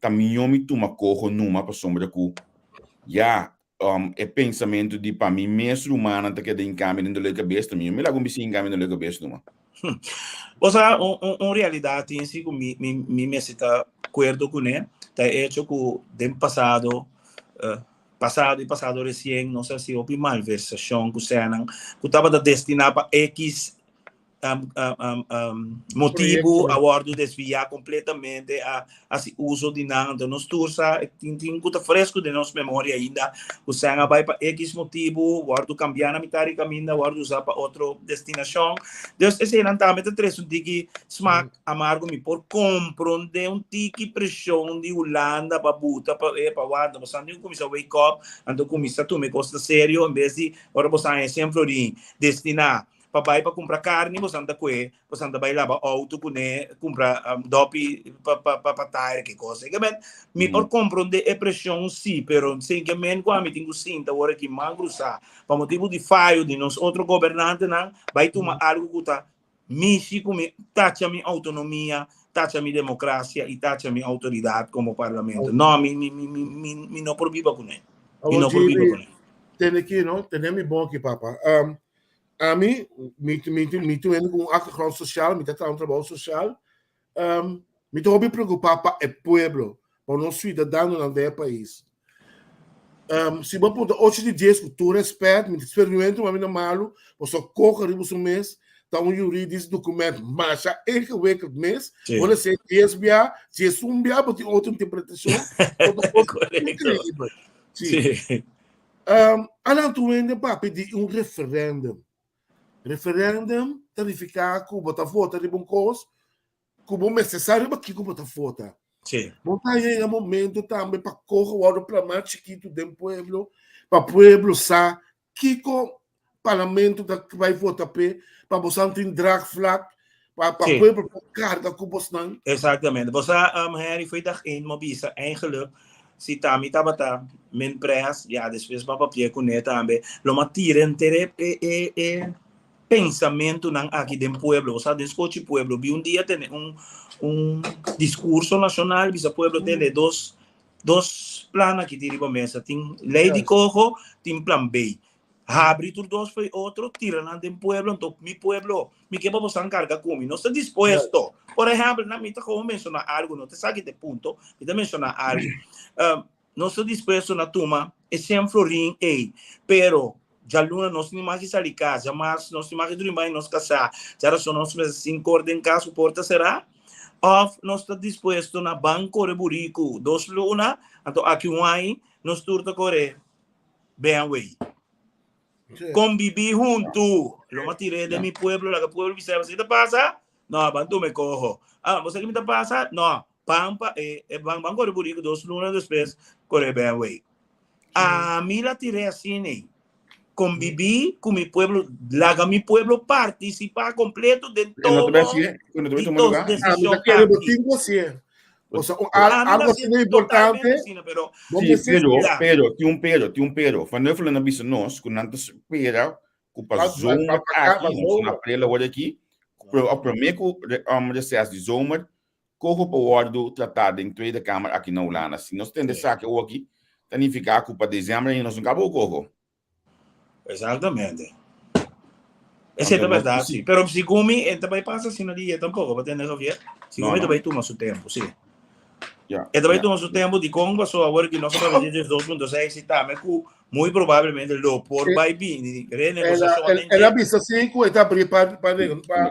ta mihó mi tuma koho numa pasobra ku ya um, e pensamentu di pa mi mes rumannan ta keda hinká mi den dolor di kabes ta mihó mi laga un bisi hinká mi den dolor di kabes numa. O sea, un, un, un realidad tin si ku mi, mi, mi mester ta acuerdo kuné, ta e hecho ku den pasado, eh, pasado y pasado recien nos a hasi hopi malversacion ku senan ku tabata destiná pa X motibu a wòrdu desviá kompletamente a hasi uso di nan. Anto nos tur sa tin tin ku ta fresku den nos memoria ainda ku sèn a bai pa X motibu wòrdu kambiá na mitad di kaminda wòrdu usá pa otro destinashon. Dus eseinan tambe ta trese un tiki smak amargo. Mi por komprondé un tiki preshon di Hulanda pa buta pa e pa wanta. Bo sa tin ku kuminsá wake up anto kuminsá tuma e kos na serio en bes di ora bo sa haña sèn florin destiná pa bai pa kumpra karni bosan ta kue, bosan ta bai laba outo kuné, kumpra dòpi pa pa pa pa tayer ke kos. Ke men, mi por komprondé e preshon sí, pero sin ke men ku ami tin ku sinta awor aki man krusá pa motibu di fayo di nos otro gobernantenan bai tuma algu ku ta mishi ku mi, tacha mi outonomia, tacha mi demokrasia i tacha mi outoridat komo parlamento. No, mi mi mi mi mi mi no por biba kuné. Mi no por biba kuné. Tene aki no, tene mi bon aki papa. Ami, mi, mi, mi ta un hende ku un achtergrond sosial, mi ta traha un trabou sosial. Um, mi ta hopi preokupá pa e pueblo, pa nos siudadanonan den e pais. Um, si bo punta ocho di dies, ku tur rèspèt, mi ta spera niun hende tuma mi na malu, pasobra koka riba su mes ta un juridisch dokument masha ingewikkeld mes. Sí. Bo ta sey dies bia, diesun bia, bo tin otro interpretashon. Korekto. Increíbel. Sí. Sí. Um, anan tur hende papia di un referendum. Referendum ta nifiká ku bo ta vota riba un kos ku bo mester sa riba kiko bo ta vota. Sí. Bo ta yega momento tambe pa koho wòrdu plamá chikitu den pueblo, pa pueblo sa kiko parlamento ta bai vota p'e, pa bosan tin draagvlak, pa pa Sí. pueblo por karga ku bosnan. Exactamente. Bo sa, um, Henry, foi dag één mo bisa, eigenlijk, si Tami tabata min pres, ja, despues m'a papia kuné tambe, lo m'a tira henter e, e, e, e pensamentunan aki den pueblo. Bo sa, den skochi pueblo, bi un dia tene un, un discurso nacional, bisa pueblo tene dos, dos plan aki tin riba mesa. Tin ley di coho, tin plan B. Habri tur dos fo'i otro, tira nan den pueblo, anto mi pueblo, mi ke pa bosan karga ku mi, nos ta dispuesto. Por ehèmpel, na mi ta komo menshoná algu, no ta esaki ta e punto, mi ta menshoná algu. Nos ta dispuesto na tuma e shen florin ei, pero djaluna nos ni maki sali kas, djamars nos ni maki drumi bai nos kasá, djarason nos mester sin kor den kas ku porta será, òf nos ta dispuesto na ban kore buriku dos luna, anto aki un aña nos tur ta kore BMW. Conviví huntu. Lo ma tiré de mi pueblo, laga pueblo bisa, ¿qué te pasa? No, ban tu me cojo. Ah, ¿vos qué me te pasa? No, pan pa, eh, eh, ban, ban corre burico dos lunas después, corre BMW. A mí la tiré así, ne. Conviví con mi pueblo, laga mi pueblo participar completo de No te todo. voy a decir, no te voy a di tomar tos lugar. Ah, mi decisión ta kere bo aki. tin ku hasié. O sea, un, A mi algo la asina hacía importante, totalmente asina, pero bo Sí, mester pero, Ya. pero, tin un pero, tin un pero. Van Huffelen a bisa nos ku nan ta spera ku pa Pa- pa- zomer pa- pa- aki, pa nos na zomer. april awor aki, pero a promé ku re- reces di zomer, koho pa wòrdu tratá den Tweede Kamer aki na Hulanda. Si nos tende Sí. esaki awor aki, ta nifiká ku pa desèmber ainda nos no kaba ku koho. Exactamente. Ese Anto ta nos verdad, sí. sí. Pero segun mi, e ta bai pasa asina di tampoco, pa tende Javier. Segun No, mi, ta no. bai tuma su tempo, sí. Ja, E ta bai ja. tuma su tempo di kon pasó awor ki nos a papia di 2.6 i tambe ku muy probablemente lo por Sí. bai bini El a, renegociacion el, den el a dje. bisa sí ku e ta abrí pa pa pa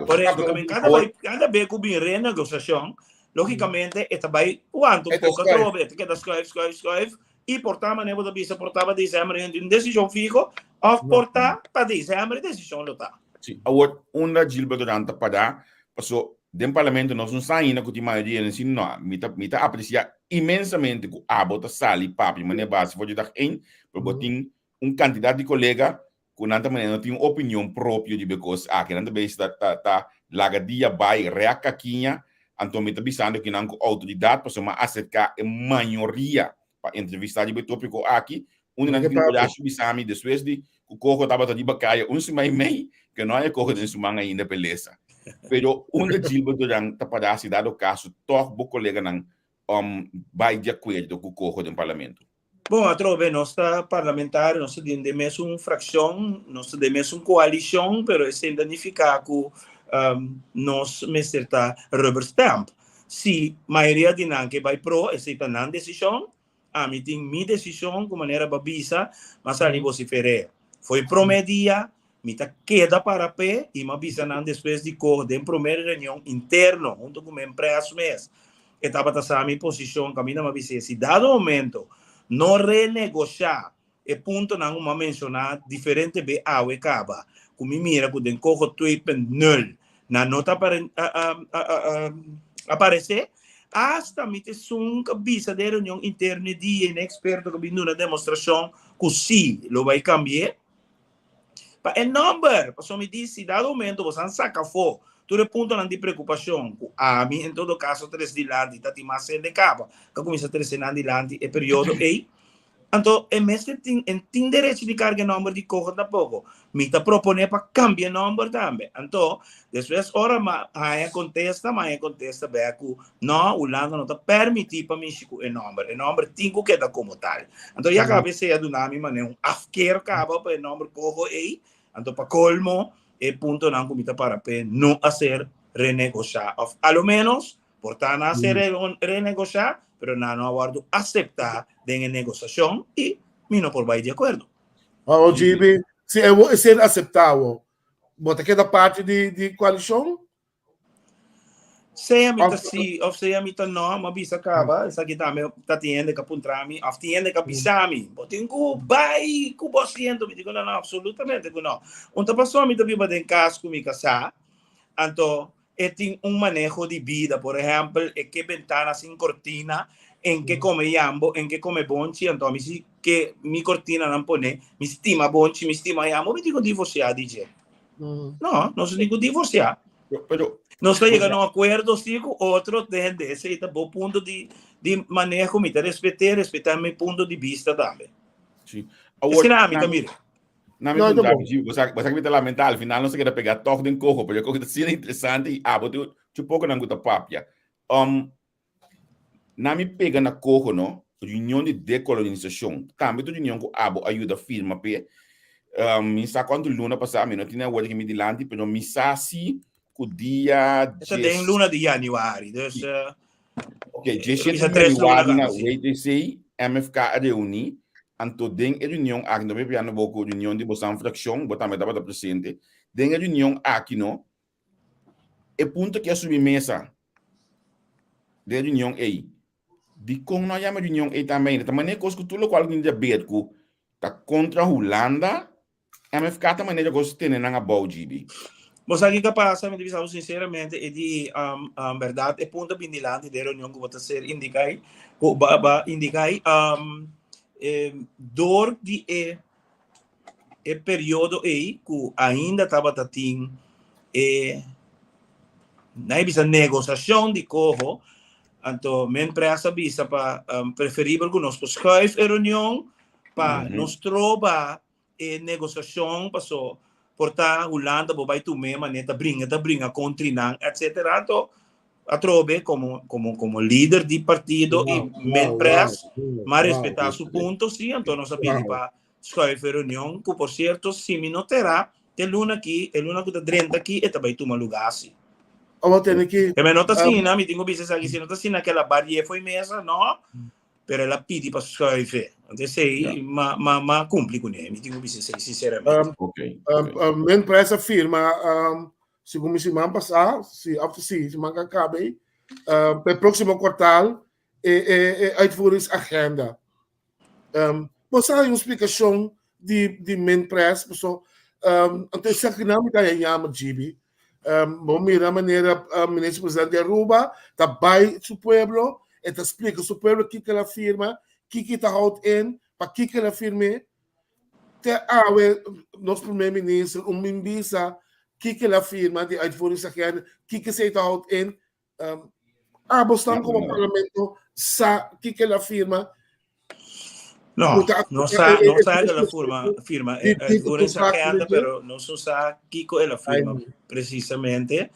Correcto, pa que cada Awor, bai, cada vez ku bin renegociacion, lógicamente e ta bai wanta un E ta poco schuif. atrobe, e ta keda schuif, schuif, schuif. I por ta manera bo ta bisa por ta pa december hende un decision fiho of No. por ta pa december e decision lo ta. Sí, awor unda Gilbert Durán ta pará, paso den parlamento nos no sa ainda ku tin mayoria den si no, mi ta mi ta apresia inmensamente ku abo ta sali papia manera base for di dag één, pero bo tin un kantidat di kolega ku nan ta manera no tin un opinion propio riba e kos aki. Nan ta bes ta ta ta laga dia bai rèk kakiña, anto mi ta bisando ki nan ku outoridat pasobra mi a aserká e mayoria pa entrevistá riba e tópiko aki. Un di nan Ke tin papia? kurashi bisa mi despues di ku Coco tabata riba kaya un siman i mei, ke no a e Coco den su man ainda pa e lesa. Pero unda Gilbert Duran ta para si dado kaso tòg bo koleganan um bai di akuerdo ku koho den parlamento? Bon, atrobe nos ta parlamentario, nos ta den den mesun frakshon, nos ta den mesun koalishon, pero esei ta nifiká ku um nos mester ta rubber stamp. Si mayoria di nan ke bai pro, esei ta nan desishon, Ami tin mi desishon ku manera bo a bisa, m'a sali bosifer'é. Fo'i promé dia, mi ta keda para p'e i m'a bisa nan despues di koh den promé reunion interno hunto ku mi empres mes. E tabata sa mi posishon kaminda m'a bis'é si dado momento no renegoshá e puntonan ku m'a menshoná diferente be awe kaba ku mi mira ku den koho 2.0 Nan no ta aparesé. Asta mi ta esun ku a bisa den reunion interno e dia i na eksperto ku a bin duna demostrashon ku sí lo bai kambi'é. Pa e nòmber, pasobra mi di si dado momento boso a saka afó tur e puntonan di preokupashon ku ami en todo kaso trese dilanti ta tin mas hende kaba ku a kuminsá trese nan dilanti e periodo ei. Anto e mester tin e tin derecho di karga e nòmber di Koho tampoko. Mi ta proponé pa kambia e nòmber tambe. Anto, despues ora mi a haña kontesta, mi a haña kontesta bek ku nò, Hulanda no ta pèrmití pa mishi ku e nòmber. E nòmber tin ku keda komo tal. Anto ya kaba esei a duna mi manera un afkeer kaba pa e nòmber Koho ei. Anto pa kolmo e puntonan ku mi ta para p'e no a ser renegoshá òf a lo ménos Por ta nan a ser renegoshá, pero nan no a wòrdu aseptá den e negosiashon i mi no por bai di akuerdo. Awor GB, si e wou ser aseptá awor, bo ta keda parti di di koalishon? Sea mi ta sí òf sea mi ta nò, mi a bisa kaba, esaki tambe ta tin hende ku a puntra mi òf tin hende ku a bisa mi, bo tin ku bai ku bo asiento. Mi di ku no, no, apsolutamente ku no. Un ta pasobra mi ta biba den kas ku mi kasá, anto E tin un maneho di bida, por ehèmpel, e ke bentana sin kortina, en ke kome yambo, en ke kome bonchi, anto mi si ke mi kortinanan pone, mi stima bonchi, mi stima yambo, mi tin ku divorsiá di dje. No, nos tin ku divorsiá. Pero, Nos ta yega na un akuerdo si ku otro hende, esei ta bo punto di di maneho, mi ta respet'é, respetá mi punto di bista tambe. Sí. Asina ami ta mira. Na mi puntra, bo sa, bo sa mi ta lamenta, al final nos a keda pega tog den coho, pero yo ta asina interesante y abo te chu poco nan gusta papia. Um, na mi pega na coho, no, reunion di decolonizacion, tambe tu reunion ku abo ayuda firma pe. Um, mi sa cuanto luna pasa, mi no tiene awor ki mi dilanti, pero mi sa si ku dia Esa den luna di januari, dus uh, Ok, 17 di januari na WTC, MFK a reuní, anto den e reunion aki, no papiando bo ku reunion di bosan frakshon, bo tambe tabata presente, den e reunion aki no, e punto ki a subi mesa den e reunion ei, dikon no a yama e reunion ei tambe ainda? Ta manera kos ku tur lokual ku tin di haber ku ta kontra Hulanda, MFK ta manera kos tene nan abou GB. Bo sa kiko a pasa, mi ta bisa bo sinceramente, e di um, um, berdad e punto bin dilanti den reunion ku bo ta ser indica ei, ku ba, ba indica ei, um, eh, door di e, e periodo ei ku ainda tabata tin e, nan e bisa negociacion di coho, anto men pres a bisa pa um, preferibel ku nos por schuif e reunion pa no stroba e negosiashon paso por ta Hulanda bo bai tum'é manera ta bringa ta bringa kontri nan etcetera anto atrobe komo komo komo lider di partido i men pres m'a respetá su punto si anto nos a pidi pa schuif e reunion ku por sierto si mi no tera te luna aki e luna ku ta drenta aki e ta bai tuma lugá si. Awor tene ki. Pero no ta asina mi tin ku bisa esaki si no ta asina kela barié fo'i mesa no. Pero el a pidi pa schuife. Anto esei Ja. ma, ma, ma cumpli cune. Mi tin cu bisa esei sinceramente. Um, Ok, um, ok. um, men pres a firma um, segun mi siman pasá, si, of si, siman ka kabe, um, pe próximo kwartaal e, e, e uitvoeringsagenda. Um, bo sa un splikashon di, di men pres, paso, um, anto esaki nan mi ta yama GB. Um, bo mira manera uh, minister presidente di Aruba ta bai su pueblo, e ta splika su pueblo kiko el a firma, kiko ta houdt in, pa kiko el a firm'é. Te awe nos primer minister un min bisa kiko el a firma di uitvoeringsagenda, kiko esei ta houdt in. Um, abo staan como parlamento sa kiko el a firma. No, no sa, no sa el a firma, firma eh, eh, agenda, pero no sa kiko el a firma precisamente.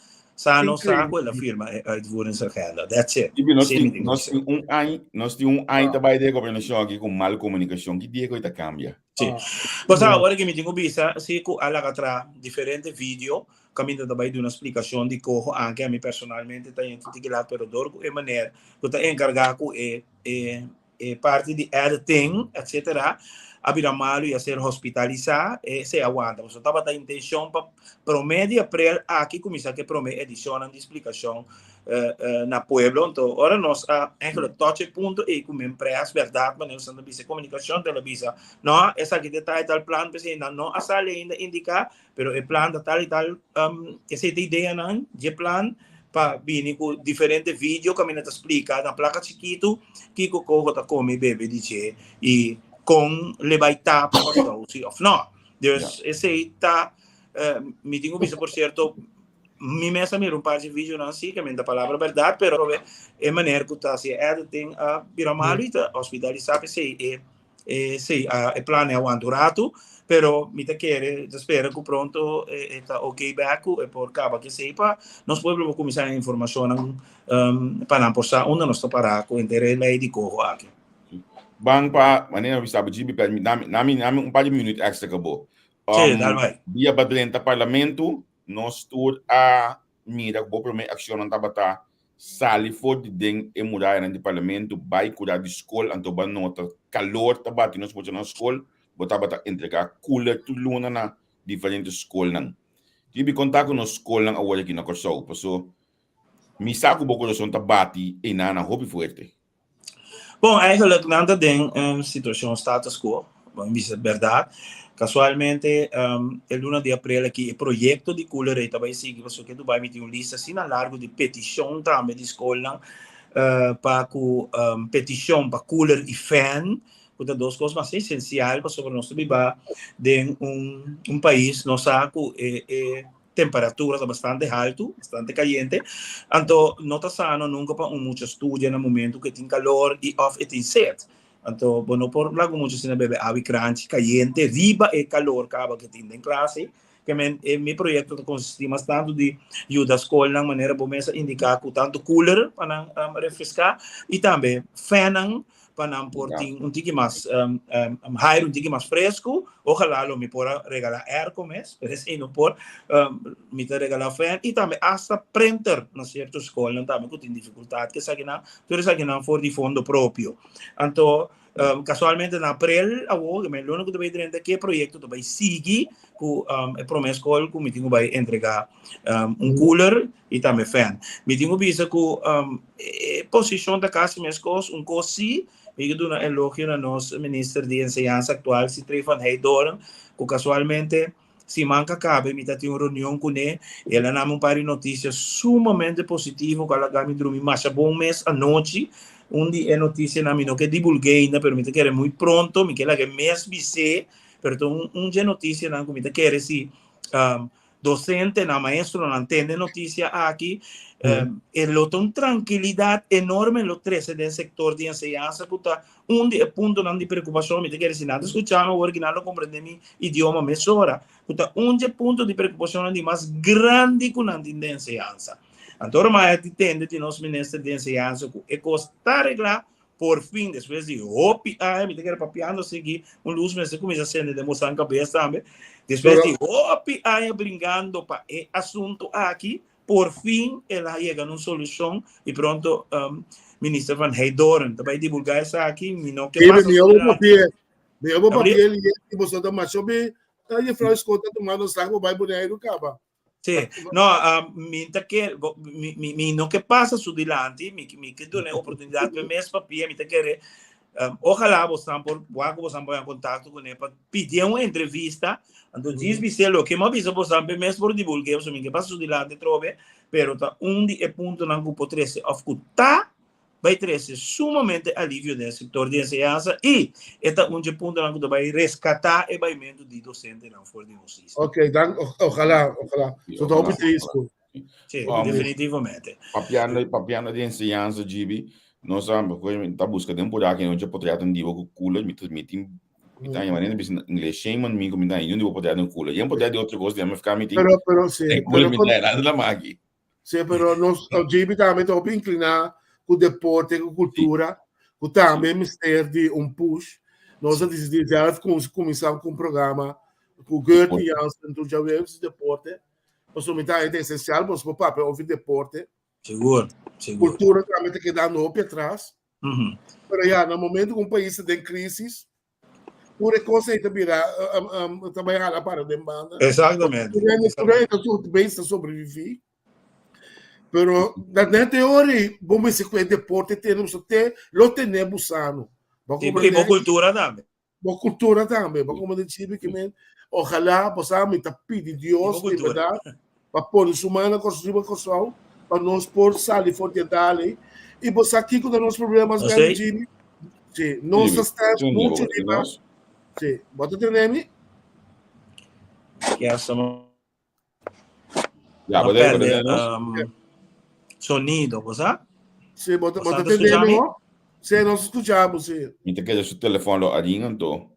Sa no sa ku el a firma e uitvoeringsagenda. That's it. Gibi, nos tin, nos tin un aña, nos tin un aña ta bai den gobernashon aki ku mal komunikashon. Ki dia ku e ta kambia? Sí. Bo sa, ora ku mi tin ku bisa, si ku a laga tra diferente video, kaminda ta bai duna splikashon di koho, anke ami personalmente ta yente tiki lat, pero dor ku e meneer ku ta enkargá ku e e e parti di editing, etcetera, a bira malu i a ser hospitalisá, esei a wanta. Pasobra tabata intencion pa promé di aprel aki kuminsá ku e promé edishonnan di splikashon na pueblo. Anto ora nos a eigenlijk touch e punto ei ku men pres, bèrdat, manera nos a bisa e komunikashon, el a bisa, no, esaki ta e tal i tal plan, p'esei nan no a sali ainda indiká, Pero e plan ta tal y tal, um, esey ta ideanan dje plan pa bini cu diferente video caminda ta splica na placa chikitu kico coho ta come y bebe di dje y con le bay ta pa Kòrsou si of no. Dus esey ta, eh, mi tin cu bisa por cierto, mi mes a mira un par dje videonan si, caminda ta palabra berdad, pero e maner cu ta haci e editing a bira malo y ta hospitalisa p'esey e E sí, e plan e aguanta un ratu, pero mi ta kere, ta spera ku pronto e ta ok bek ku e por kaba ku esei pa nos pueblo por kuminsá e informashonnan pa nan por sa unda nos ta pará ku henter e lei di koho aki. Ban pa, manera mi bisa bo djibi, pero nami, nami, nami un par di minüt èkstra ku bo. Sí, dal bai. Dia pa drenta parlamento, nos tur a mira ku bo promé akshonnan tabata Sali for di den e murayanan di parlamento bai kura di skol anto bo a nota kalor ta bati nos muchanan skol, bo tabata entrega cooler tur luna na diferente skolnan. Tin bi konta ku nos skolnan awor aki na Kòrsou paso mi sa ku bo kurason ta bati einanan hopi fuerte. Bon, eigenlijk nan ta den un situacion status quo, bo bisa berdad. Casualmente, e luna di april aki e proyecto di cooler ei ta bai sigui pasobra ke Dubai mi tin un lista asina largo di peticion tambe di scolnan pa cu peticion pa cooler y fan, cu ta dos cos mas esencial pasobra nos ta biba den un pais nos sa cu e temperatura ta bastante haltu, bastante kayente, anto no ta sano nunka pa un mucha studia na momento ku e tin kalor i òf e tin set. Anto bo no por laga un mucha asina bebe awa i kranchi kayente riba e kalor kaba ku e tin den klase. Ke men e mi proyekto ta konsistí mas tantu di yuda skolnan manera bo mes a indiká ku tantu cooler pa nan refreská i tambe fènnan pa nan por tin un tiki mas hair un tiki mas fresku. Ojalá lo mi por a regalá airco mes, pero esei no por. Mi ta regalá fan i tambe asta printer na sierto skolnan tambe ku tin difikultat ku esakinan, tur esakinan for di fondo propio. Anto kasualmente na aprel awor, e luna ku ta bai drenta aki e proyekto ta bai sigui ku e promé skol ku mi tin ku bai entregá un cooler i tambe fan. Mi tin ku bisa ku e posishon ta kasi meskos, un kos si, mi ke duna elogio na nos minister di enseñansa aktual, Sithree van Heydoorn, ku kasualmente siman ku a kabe mi ta tin un reunion kuné, el a nami un par di notisia sumamente positivo ku a laga mi drumi masha bon mes anochi. Un di e notisianan mi no ke dibulg'é ainda, pero mi ta kere muy pronto, mi ke laga e mes bis'é, pero ta un dje notisianan ku mi ta kere si Docentenan, maestronan tende noticia aki, e lo ta un trankilidad enorme lo trece den sector di enseñansa cu ta un di e puntonan di preocupacion. Mi ta kere si nan ta scucha mi awor ki nan lo comprende mi idioma mesora, cu ta un dje punto di preocupacionnan di mas grandi cu nan tin den enseñansa. Anto ora maya di tende di nos minister di enseñansa cu e cos ta regla, Por fin, despues di hopi aña, mi ta kere papiando sigui, un luz mester cuminsa sende den bosan cabes tambe. Despues di hopi aña bringando pa e asunto aki, por fin el a yega na un solucion y pronto Minister Van Heydoorn ta bay divulga esaki. Mi no ke pasa Mi obo papia, mi obo papia y boso ta masho bi, juffrouw Scott ta tumando slag bo bay Boneiru caba. Sí, no, mi ta ke, mi, mi, mi no ke pasa su dilanti, mi, mi ke duna e oportunidat pa e mes papia, mi ta kere, um, ojalá bosnan por, wak ku bosnan por en kontakto kuné pa pidié un entrevista, anto djis bis'é loke mi a bisa bosnan pa e mes por divulgu'é, pasobra mi ke pasa su dilanti atrobe, pero ta un di e puntonan ku por trese òf ku ta bai trese sumamente alivio den e sektor di enseñansa i e ta un dje puntonan ku ta bai reskatá e baimentu di dosentenan for di nos isla. Ok, dan ojalá, ojalá. So ta hopi tristu. Sí, definitivamente. Papiando, papiando di enseñansa, Gibi, nos a ta buska den por aki noche potreat un dibo ku cooler, mi ta mi tin mi ta yama nene bisa ingles shame on me ku mi ta yun dibo potreat un cooler. Yen potreat di otro kos, di MFK mi tin. Pero, pero, sí. Cooler mi ta la maki. Sí, pero nos JB tambe ta hopi incliná ku deporte, ku kultura, ku tambe mester di un push. Nos a disidí zelf kuminsá ku un programa ku Gertie Jansen tur djaweves di deporte. Pasobra mi ta haña ta esensial pa nos por papia over deporte. Sigur, sigur. Kultura tambe ta kedando hopi atras. Pero ya, na momento ku un pais ta den krisis, Tur e cosa aí ta bira, ta bai hala para den banda. Exactamente. Tur hende, tur hende tur bens ta sobrevivi. Pero na net teorie, bo mester ku e deporte tene, bo te, lo tene bo sano. Bo E bo kultura tambe. Bo kultura tambe. Bo como de chibi que men, ojalá, bo sa, mi ta pidi Dios, de verdad, pa pone su man na Kòrsou riba Kòrsou pa nos por sali for di e dal ei. I bo sa kiko ta nos problema mas grandi, Jimmy? Sí, nos ta sta muchu riba. Sí, bo ta tende mi? Ya, sama. Ya, bo ta tende nos? Sonido, bo sa? Sí, bo ta tende mi? Sí, nos skucha bo, sí. Mi ta kere su telefòn lo a ring anto.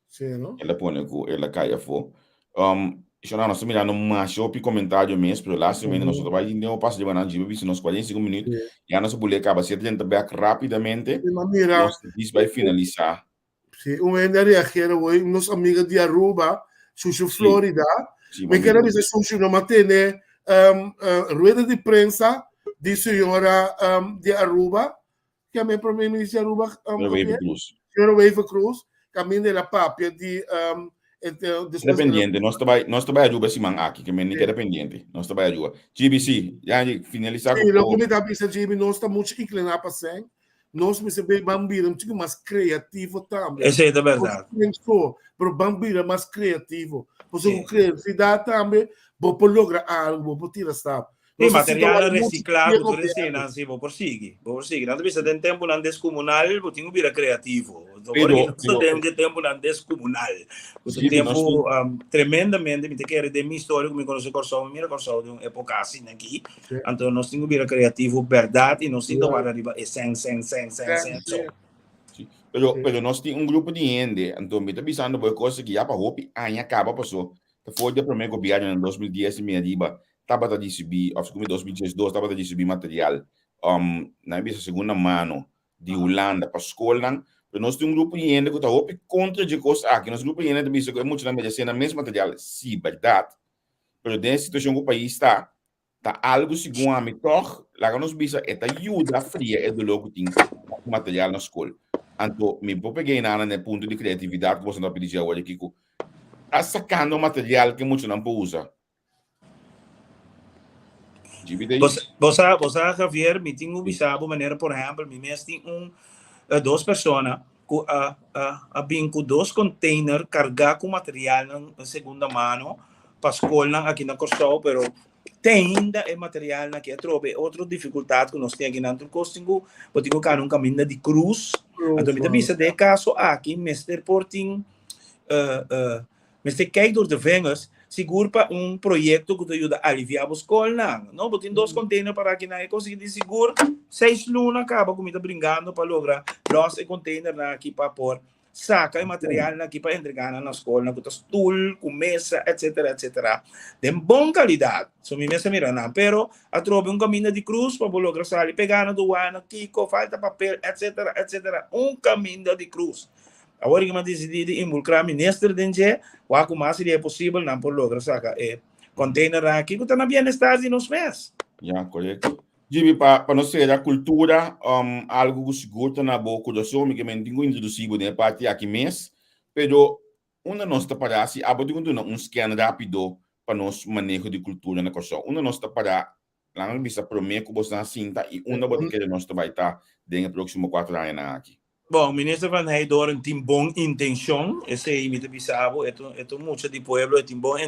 Sí, no? El a pone ku el a kai afó. Um, Shona, nos ta mirando masha hopi komentario mes, pero lastimamente nos no ta bai tin tempo pasa riba nan. Djibe bisa nos 45 minuut. Sí. Ya nos a bule kaba. Si e drenta bek rápidamente, Sí, ma mira, nos ta dis bai finalisá. Sí, un hende a reagera hoy, nos amiga di Aruba, Shushu Sí. Florida. Sí, ma Mi quiere mira. bisa Shushu, no ma tene um, rueda di prensa di señora di Aruba, Ke mi prome minister di Aruba, Señor Wever Croes. Señor Wever Croes, kaminda el a papia di um, después Keda pendiente, nos ta bai, nos ta bai Aruba siman aki, ke men ni keda pendiente. Nos ta bai Aruba. GBC, ya finalisa Sí, loke mi ta bisa GB, nos ta mucho incliná pa sèn. Nos mester bay ban bira un chico mas creativo tambe. Esei ta berdad. So, pero ban bira mas creativo. Pasobra ku creatividad tambe bo por logra algo, bo por tira stap. Sí, materialnan resiklá ku tur eseinan, sí, bo por sigui, bo por sigui. Nan ta bisa den tempunan deskumunal bo tin ku bira kreativo. Pero, Nos ta den e tempunan deskumunal. Ku ta tempu tremendamente, mi ta kere den mi historia ku mi konosé Kòrsou, mi mira Kòrsou den un époka asina aki. Anto nos tin ku bira kreativo bèrdat i nos tin ta wak riba e sèn, sèn, sèn, sèn, sèn so. Sí. Pero, pero nos tin un grupo di hende, anto mi ta bisando bo e kos aki ya pa hopi aña kaba paso ta for di e promé gobièrnu na 2010 i mi ariba tabata ricibi, of segun mi 2012 tabata ricibi material, um, nan a bisa segunda mano di Hulanda pa scolnan, pero nos tin un grupo di hende cu ta hopi contra dje cos aki, nos grupo di hende ta bisa cu e muchanan merece nan mes material, si, berdad, pero den e situacion cu pais ta, ta algo segun ami tog, laga nos bisa e ta yuda fria e dolor cu tin cu material na scol. Anto mi por pega einan na e punto di creatividad cu boso ta pidi dje awor aki cu ta sacando material cu e muchanan por usa. Bo sa, bo sa Javier, mi tin ku bisa bo manera por ehempel, mi mes tin un dos persona ku a a a bin ku dos container kargá ku materialnan segunda mano pa skolnan aki na Kòrsou, pero te ainda e materialnan aki atrobe. Otro difikultat ku nos tin aki nan tur kos tin ku bo tin ku kana un kaminda di krus. Anto mi ta bisa den e kaso aki mester por tin Mester kijk door de vingers, sigur pa un proyecto cu ta yuda alivia bo scolnan. No, bo tin dos container para aki nan. E cos aki di sigur seis luna caba cu mi ta bringando pa logra los e containernan aki pa por saca e materialnan aki pa entrega nan na scolnan cu ta stoel, cu mesa, etcetera, etcetera. Den bon calidad. So mi mes a mira nan. Pero atrobe un caminda di cruz pa bo logra sali pega na douane, kico, falta papel, etcetera, etcetera. Un caminda di cruz. Awor ki mi a disidí di involukrá minister den dje, wak ku mas idea posibel nan por logra saka e containernan aki ku ta na bienestar di nos mes. Ya, korekto. Jimmy, pa pa nos sera kultura, um, algu ku sigur ta na bo kurason, mi ke men tin ku introdusí bo den e parti aki mes, pero unda nos ta pará si abo tin ku duna un scan rápido pa nos maneho di kultura na Kòrsou? Unda nos ta pará Laga mi bisa promé ku bosnan sinta i unda bo ta kere nos ta bai ta den e próksimo kuater añanan aki. Bon, Minister Van Heydoorn tin bon intenshon, esei mi ta bisa bo, e ta e ta un mucha di pueblo, e tin bon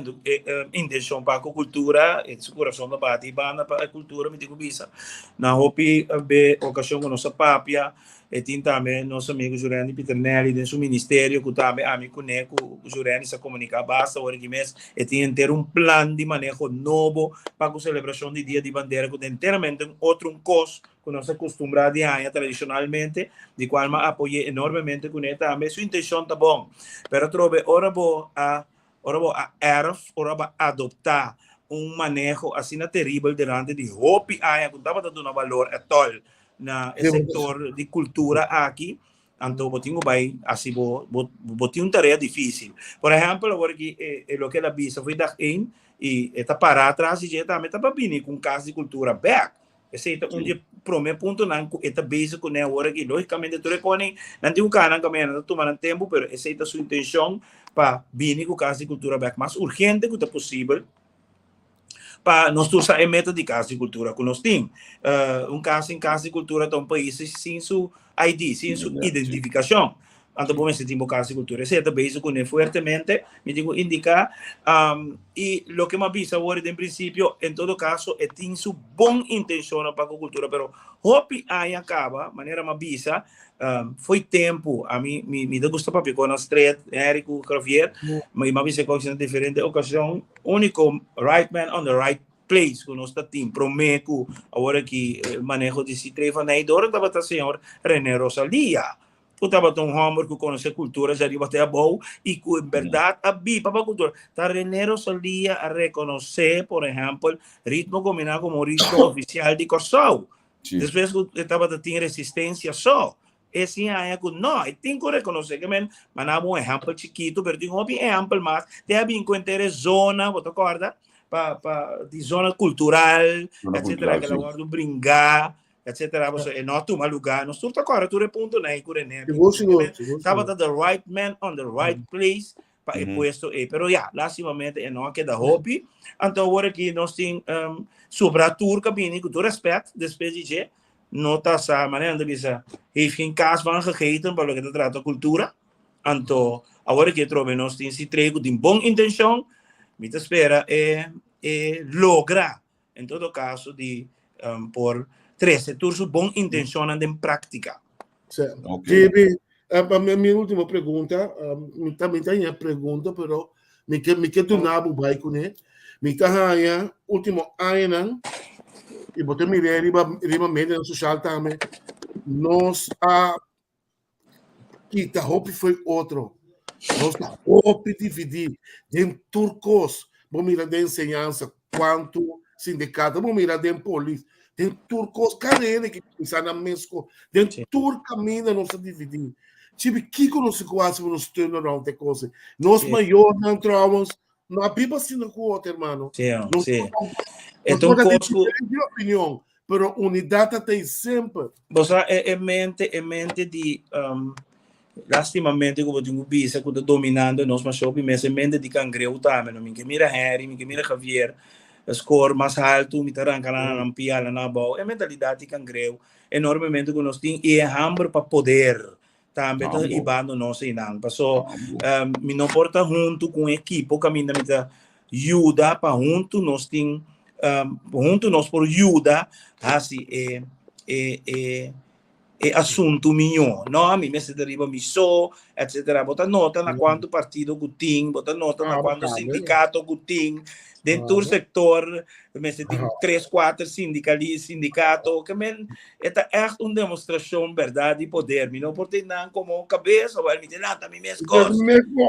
intenshon pa ku kultura, e su kurason ta bati banda pa e kultura mi tin ku bisa. Na hopi be okashon ku nos a papia, E tin tambe nos amigo Jurendi Pieternelli den su ministerio cu tambe ami cune cu Jurendi sa comunica basta ora ki mes e tin henter un plan di maneho nobo pa cu celebracion di Dia di Bandera cu ta enteramente un otro un cos cu nos a custumbra di haña tradicionalmente di cual mi a apoye enormemente cune tambe. Su intencion ta bon pero atrobe ora bo a ora bo a erf ora bo a adopta. un maneho asina teribel durante di hopi aña ku tabata duna balor etòl na e sektor di kultura aki, anto bo tin ku bai hasi bo bo bo tin un tarea difísil. Por ehèmpel awor aki e loke el a bisa for dag één i e ta pará atras di dje tambe ta pa bini ku un kas di kultura bèk. Esei ta un di e promé puntonan ku e ta bezig kuné awor aki. Lógikamente tur e koning nan tin ku kana nan kaminda, nan ta tuma nan tempu, pero esei ta su intenshon pa bini ku Kas di Kultura bèk mas urgente ku ta posibel pa nos tur sa e meta di Kas di Kultura ku nos tin. Un kas sin Kas di Kultura ta un pais sin su ID, sin su identifikashon. Anto bo mester tin bo Kas di Kultura. Esei ta bezig kuné fuertemente, mi tin ku indiká. I loke mi a bisa awor den prinsipio, en todo kaso e tin su bon intenshonnan pa ku kultura, pero hopi aña kaba, manera mi a bisa, Foi tempu, ami mi mi ta gusta papia ku nan stret, Henry ku Javier, mi a bisa ku na diferente okashon, úniko right man on the right place ku nos ta tin promé ku awor aki maneho di Citré van Nijdoorn tabata señor René Rosalia, ku tabata un hòmber ku konosé kultura dje ariba te abou i ku en bèrdat a biba pa kultura. Ta René Rosalia a rekonosé, por ehèmpel, Ritmo Kombiná komo un ritmo ofisial di Kòrsou. Despues ku e tabata tin resistensia so, e sin haña ku no, e tin ku rekonosé ke men, manaba un ehèmpel chikitu, pero tin hopi ehèmpel mas, te a bin ku henter e zona, bo ta kòrda? Pa pa di zona kultural, etsetera, ke la wòrdu bringá, etsetera, pasobra e no a tuma lugá. Nos tur ta kòrda tur e puntonan ei ku René a bin ku. Tabata the right man on the right place pa e puesto ei. Pero ya, lastimamente e no a keda hopi. Anto awor aki nos tin um, sobra tur ka bini ku tur respet despues di dje. No ta sa, manera nan ta bisa, heeft geen kaas van gegeten pa loke ta trata kultura. Anto awor aki atrobe nos tin si trei ku tin bon intenshon. Mi ta spera e e logra en todo kaso di um, por trese tur su bon intenshonnan den práktika. Sí. Okay. JB, uh, mi, mi última pregunta, um, mi también tenía pregunta, pero mi ke mi ke duna bo bai kuné. Mi ta haña último añanan i bo te mir'é riba riba media social tambe, nos a kita hopi fo'i otro. Nos ta hopi dividí den tur kos. Bo mira den enseñansa kuantu sindikato, bo mira den polis, den tur kos. Kada hende ke pensa nan mes kos. Den tur kaminda nos ta dividí. Chibi, kiko nos tin ku hasi pa nos turn around e kos ei? Nos mayornan trouwens no a biba asina ku otro, hermano. Nos E ta un por ta kos ku diferente opinion, pero unidat ta tei semper. Bo sa e e mente e mente di um, lastimamente ku bo tin ku bisa ku ta dominando nos mas hopi mes e mente di kangreu tambe no. Mi ke mira Henry, mi ke mira Javier score mas haltu, mi ta ranka nan na nan pia hala nan abou. E mentalidat di kangreu enormemente ku nos tin i e hamber pa poder tambe ta hibando nos einan. Paso um, mi no por ta huntu ku un ekipo kaminda mi ta yuda pa huntu nos tin um, huntu nos por yuda hasi e e e e asuntu miñó. No, a mi mester ta riba mi so, etcétera. Bo ta nota na kuantu partido ku tin, bo ta nota na kuantu sindikato ku tin, den tur sektor mester tin tres, kuater sindikali, sindikato, ke men E ta ègt un demostrashon bèrdat di poder. Mi no por tin nan komo kabes, awèl mi tin lanta mi mes kos.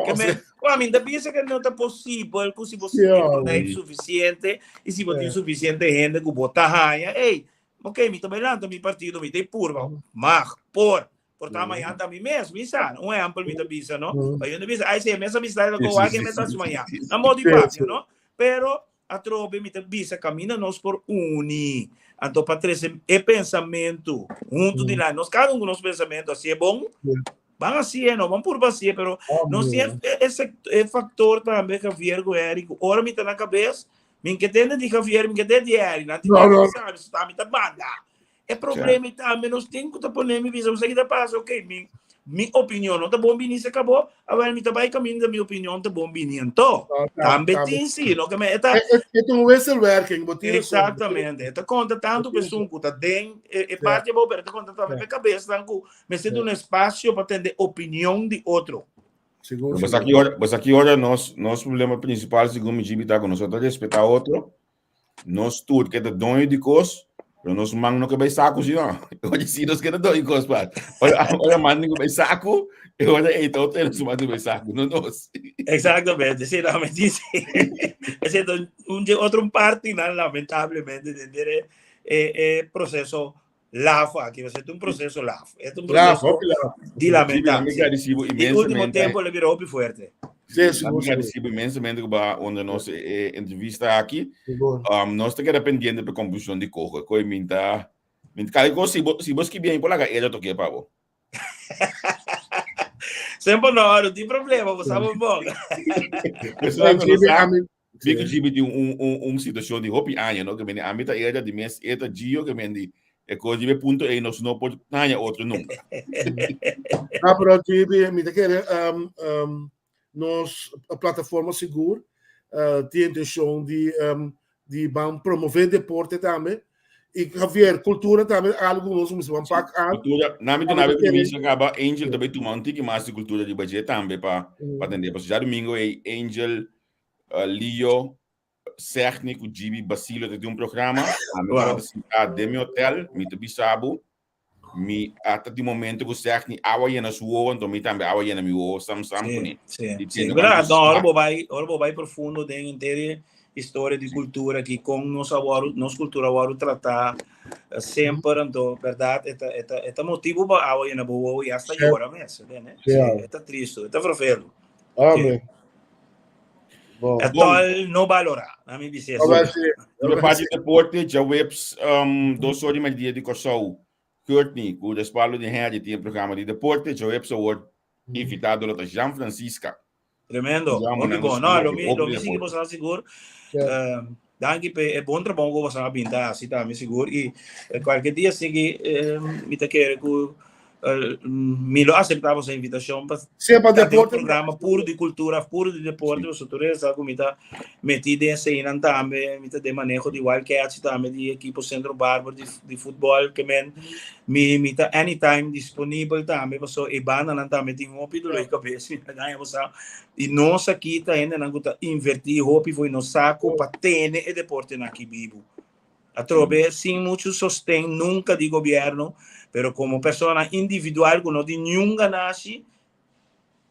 Ke men, ku ami ta bisa ke no ta posibel ku si bo sinti poder sufisiente i si bo tin sufisiente hende ku bo ta haña, ey, ok, mi ta bai lanta mi partido, mi ta e purba. Mag, por. Por ta mañan ta mi mes, mi sa. Un ehempel mi ta bisa, no? Pa yo no bisa, ay, si e mes a bisa, el a go wak, e mes a hasi mañan. Na modo di papia, no? Pero Atrobe mi ta bisa kaminda nos por uni anto pa trese e pensamentu huntu dilanti nos kada un ku nos pensamentu hasié bon ban hasié no ban purba hasié pero nos tin e e faktor tambe Javier ku Eric ku ora mi ta na kabes mi ke tende di Javier mi ke tende di Eric nan tin ku sabi si ta mi ta manda E problema i tambe nos tin ku ta pone mi bisa, Esaki ta pasa, ok, mi, mi opinion no ta bon bini, se kabó, awel mi ta bai kaminda mi opinion ta bon bini anto. Tambe tin si, no ke me, e ta. E ta un wisselwerking, bo tin rason. Exactamente, e ta konta tantu pa esun ku ta den e parti abou, pero e ta konta tambe pa e kabesnan ku mester duna espasio pa tende opinion di otro. Sigur, Bo sigur. sa ki ora, bo sa ki ora nos, nos problema prinsipal segun mi djibi ta ku nos no ta respetá otro. Nos tur ke ta doño di kos. Pero nos man no ke bai saku si no. Oye, si nos keda doi kos pa. Ora, ora man ku bai saku, e ora ei ta hotel su man bai saku, no nos. Exactamente, sí, no, me dice. Es un otro parte, no, lamentablemente, de eh, eh, proceso laf aki, es un proceso laf. Es un proceso di lamentar. E último tempo le bira hopi fuerte. Sí, sí, Mi agradecido inmensamente ku ba onder nos eh, entrevista aki. Nos ta keda pendiente pe conclusión di koge. Koe minta minta kale kos si bo si bo skibi ahí por laga ella toke pa bo. Semper no, no tin problema, bo sabe bon. Mi ku Jimmy tin un un un situacion di hopi aña, no? Ke mende ami ta Edgar, di mes e ta Gio, ke mende e kos di e punto ei nos no por haña otro nunca. Ah, pero Jimmy, mi ta kere um, um, nos plataforma sigur uh, tin intencion di um, di ban promove deporte tambe. Y Javier, cultura tambe algo nos mester ban pak aan. Cultura, na mi tuna be permiso kaba Angel tambe tuma un tiki mas di cultura di budget tambe pa pa tende. Pasobra djadomingo ei Angel Leo, Segni ku Gibi Basilio ta tin un programa. Ami tabata sintá den mi hotel, mi ta bisa bo, mi a ta tin momento ku Segni awa yena su wowo, anto mi tambe awa yena mi wowo sam sam kuné. Sí, sí. Bra, no, ora bo bai, ora bo bai profundo den henter e historia di kultura aki, kon nos a wòrdu, nos kultura a wòrdu tratá semper, anto bèrdat e ta, e ta, e ta motibu pa awa yena bo wowo i asta yora mes, entiende? Sí, e ta tristu, e ta vervelend. Amen. Bon. E tol no balora, a mi bisa así. Riba parti deporte, djaweps um, dos or di medidia di Kòrsou, Courtney, ku respaldo di Henry, tin e programa di deporte. Djaweps awor, invitado lo ta Jean Francisca. Tremendo. Hopi bon. No, lo mi, lo mi sigui bosan sigur. Uh, danki pe e bon trabou ku bosan a binta hasi tambe sigur. I eh, kualke dia sigui eh, mi ta kere ku Mi lo acepta boso invitacion pa Sí, pa ta den un deporte. programa puro di cultura, puro di deporte, boso tur sa cu mi ta meti den eseinan tambe, mi ta den maneho di Wildcats tambe, di equipo Centro Barber di, di futbol, ke men mi, mi ta anytime disponibel tambe, paso e bandanan tambe tin hopi dolor di cabes, mi ta gaña boso. Y nos aki ta hendenan cu ta inverti hopi fo'i nos saco pa tene e deportenan aki bibu. Atrobe sin muchu sosten nunca di gobierno, pero como persona individual cu no tin niun ganashi,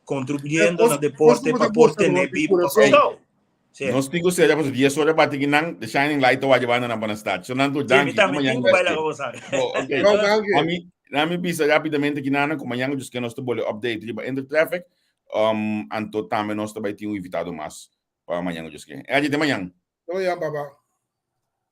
contribuyendo na deporte pa por tene bibo pa Kòrsou. Sí. Nos tin cu sera pasobra dies ora bati ki nan, the shining light ta wak banda nan pa nan start. So nan tur Sí, mi danki. tambe tin cu baila con boso. Oh, okay. No, danki. Ami, ami bisa rapidamente ki nan ku mañana just ke nos ta bole update riba Intertraffic. Anto tambe nos ta bai tin un invitado mas pa mañana just ke. Angie, te mañana. Te mañana, baba.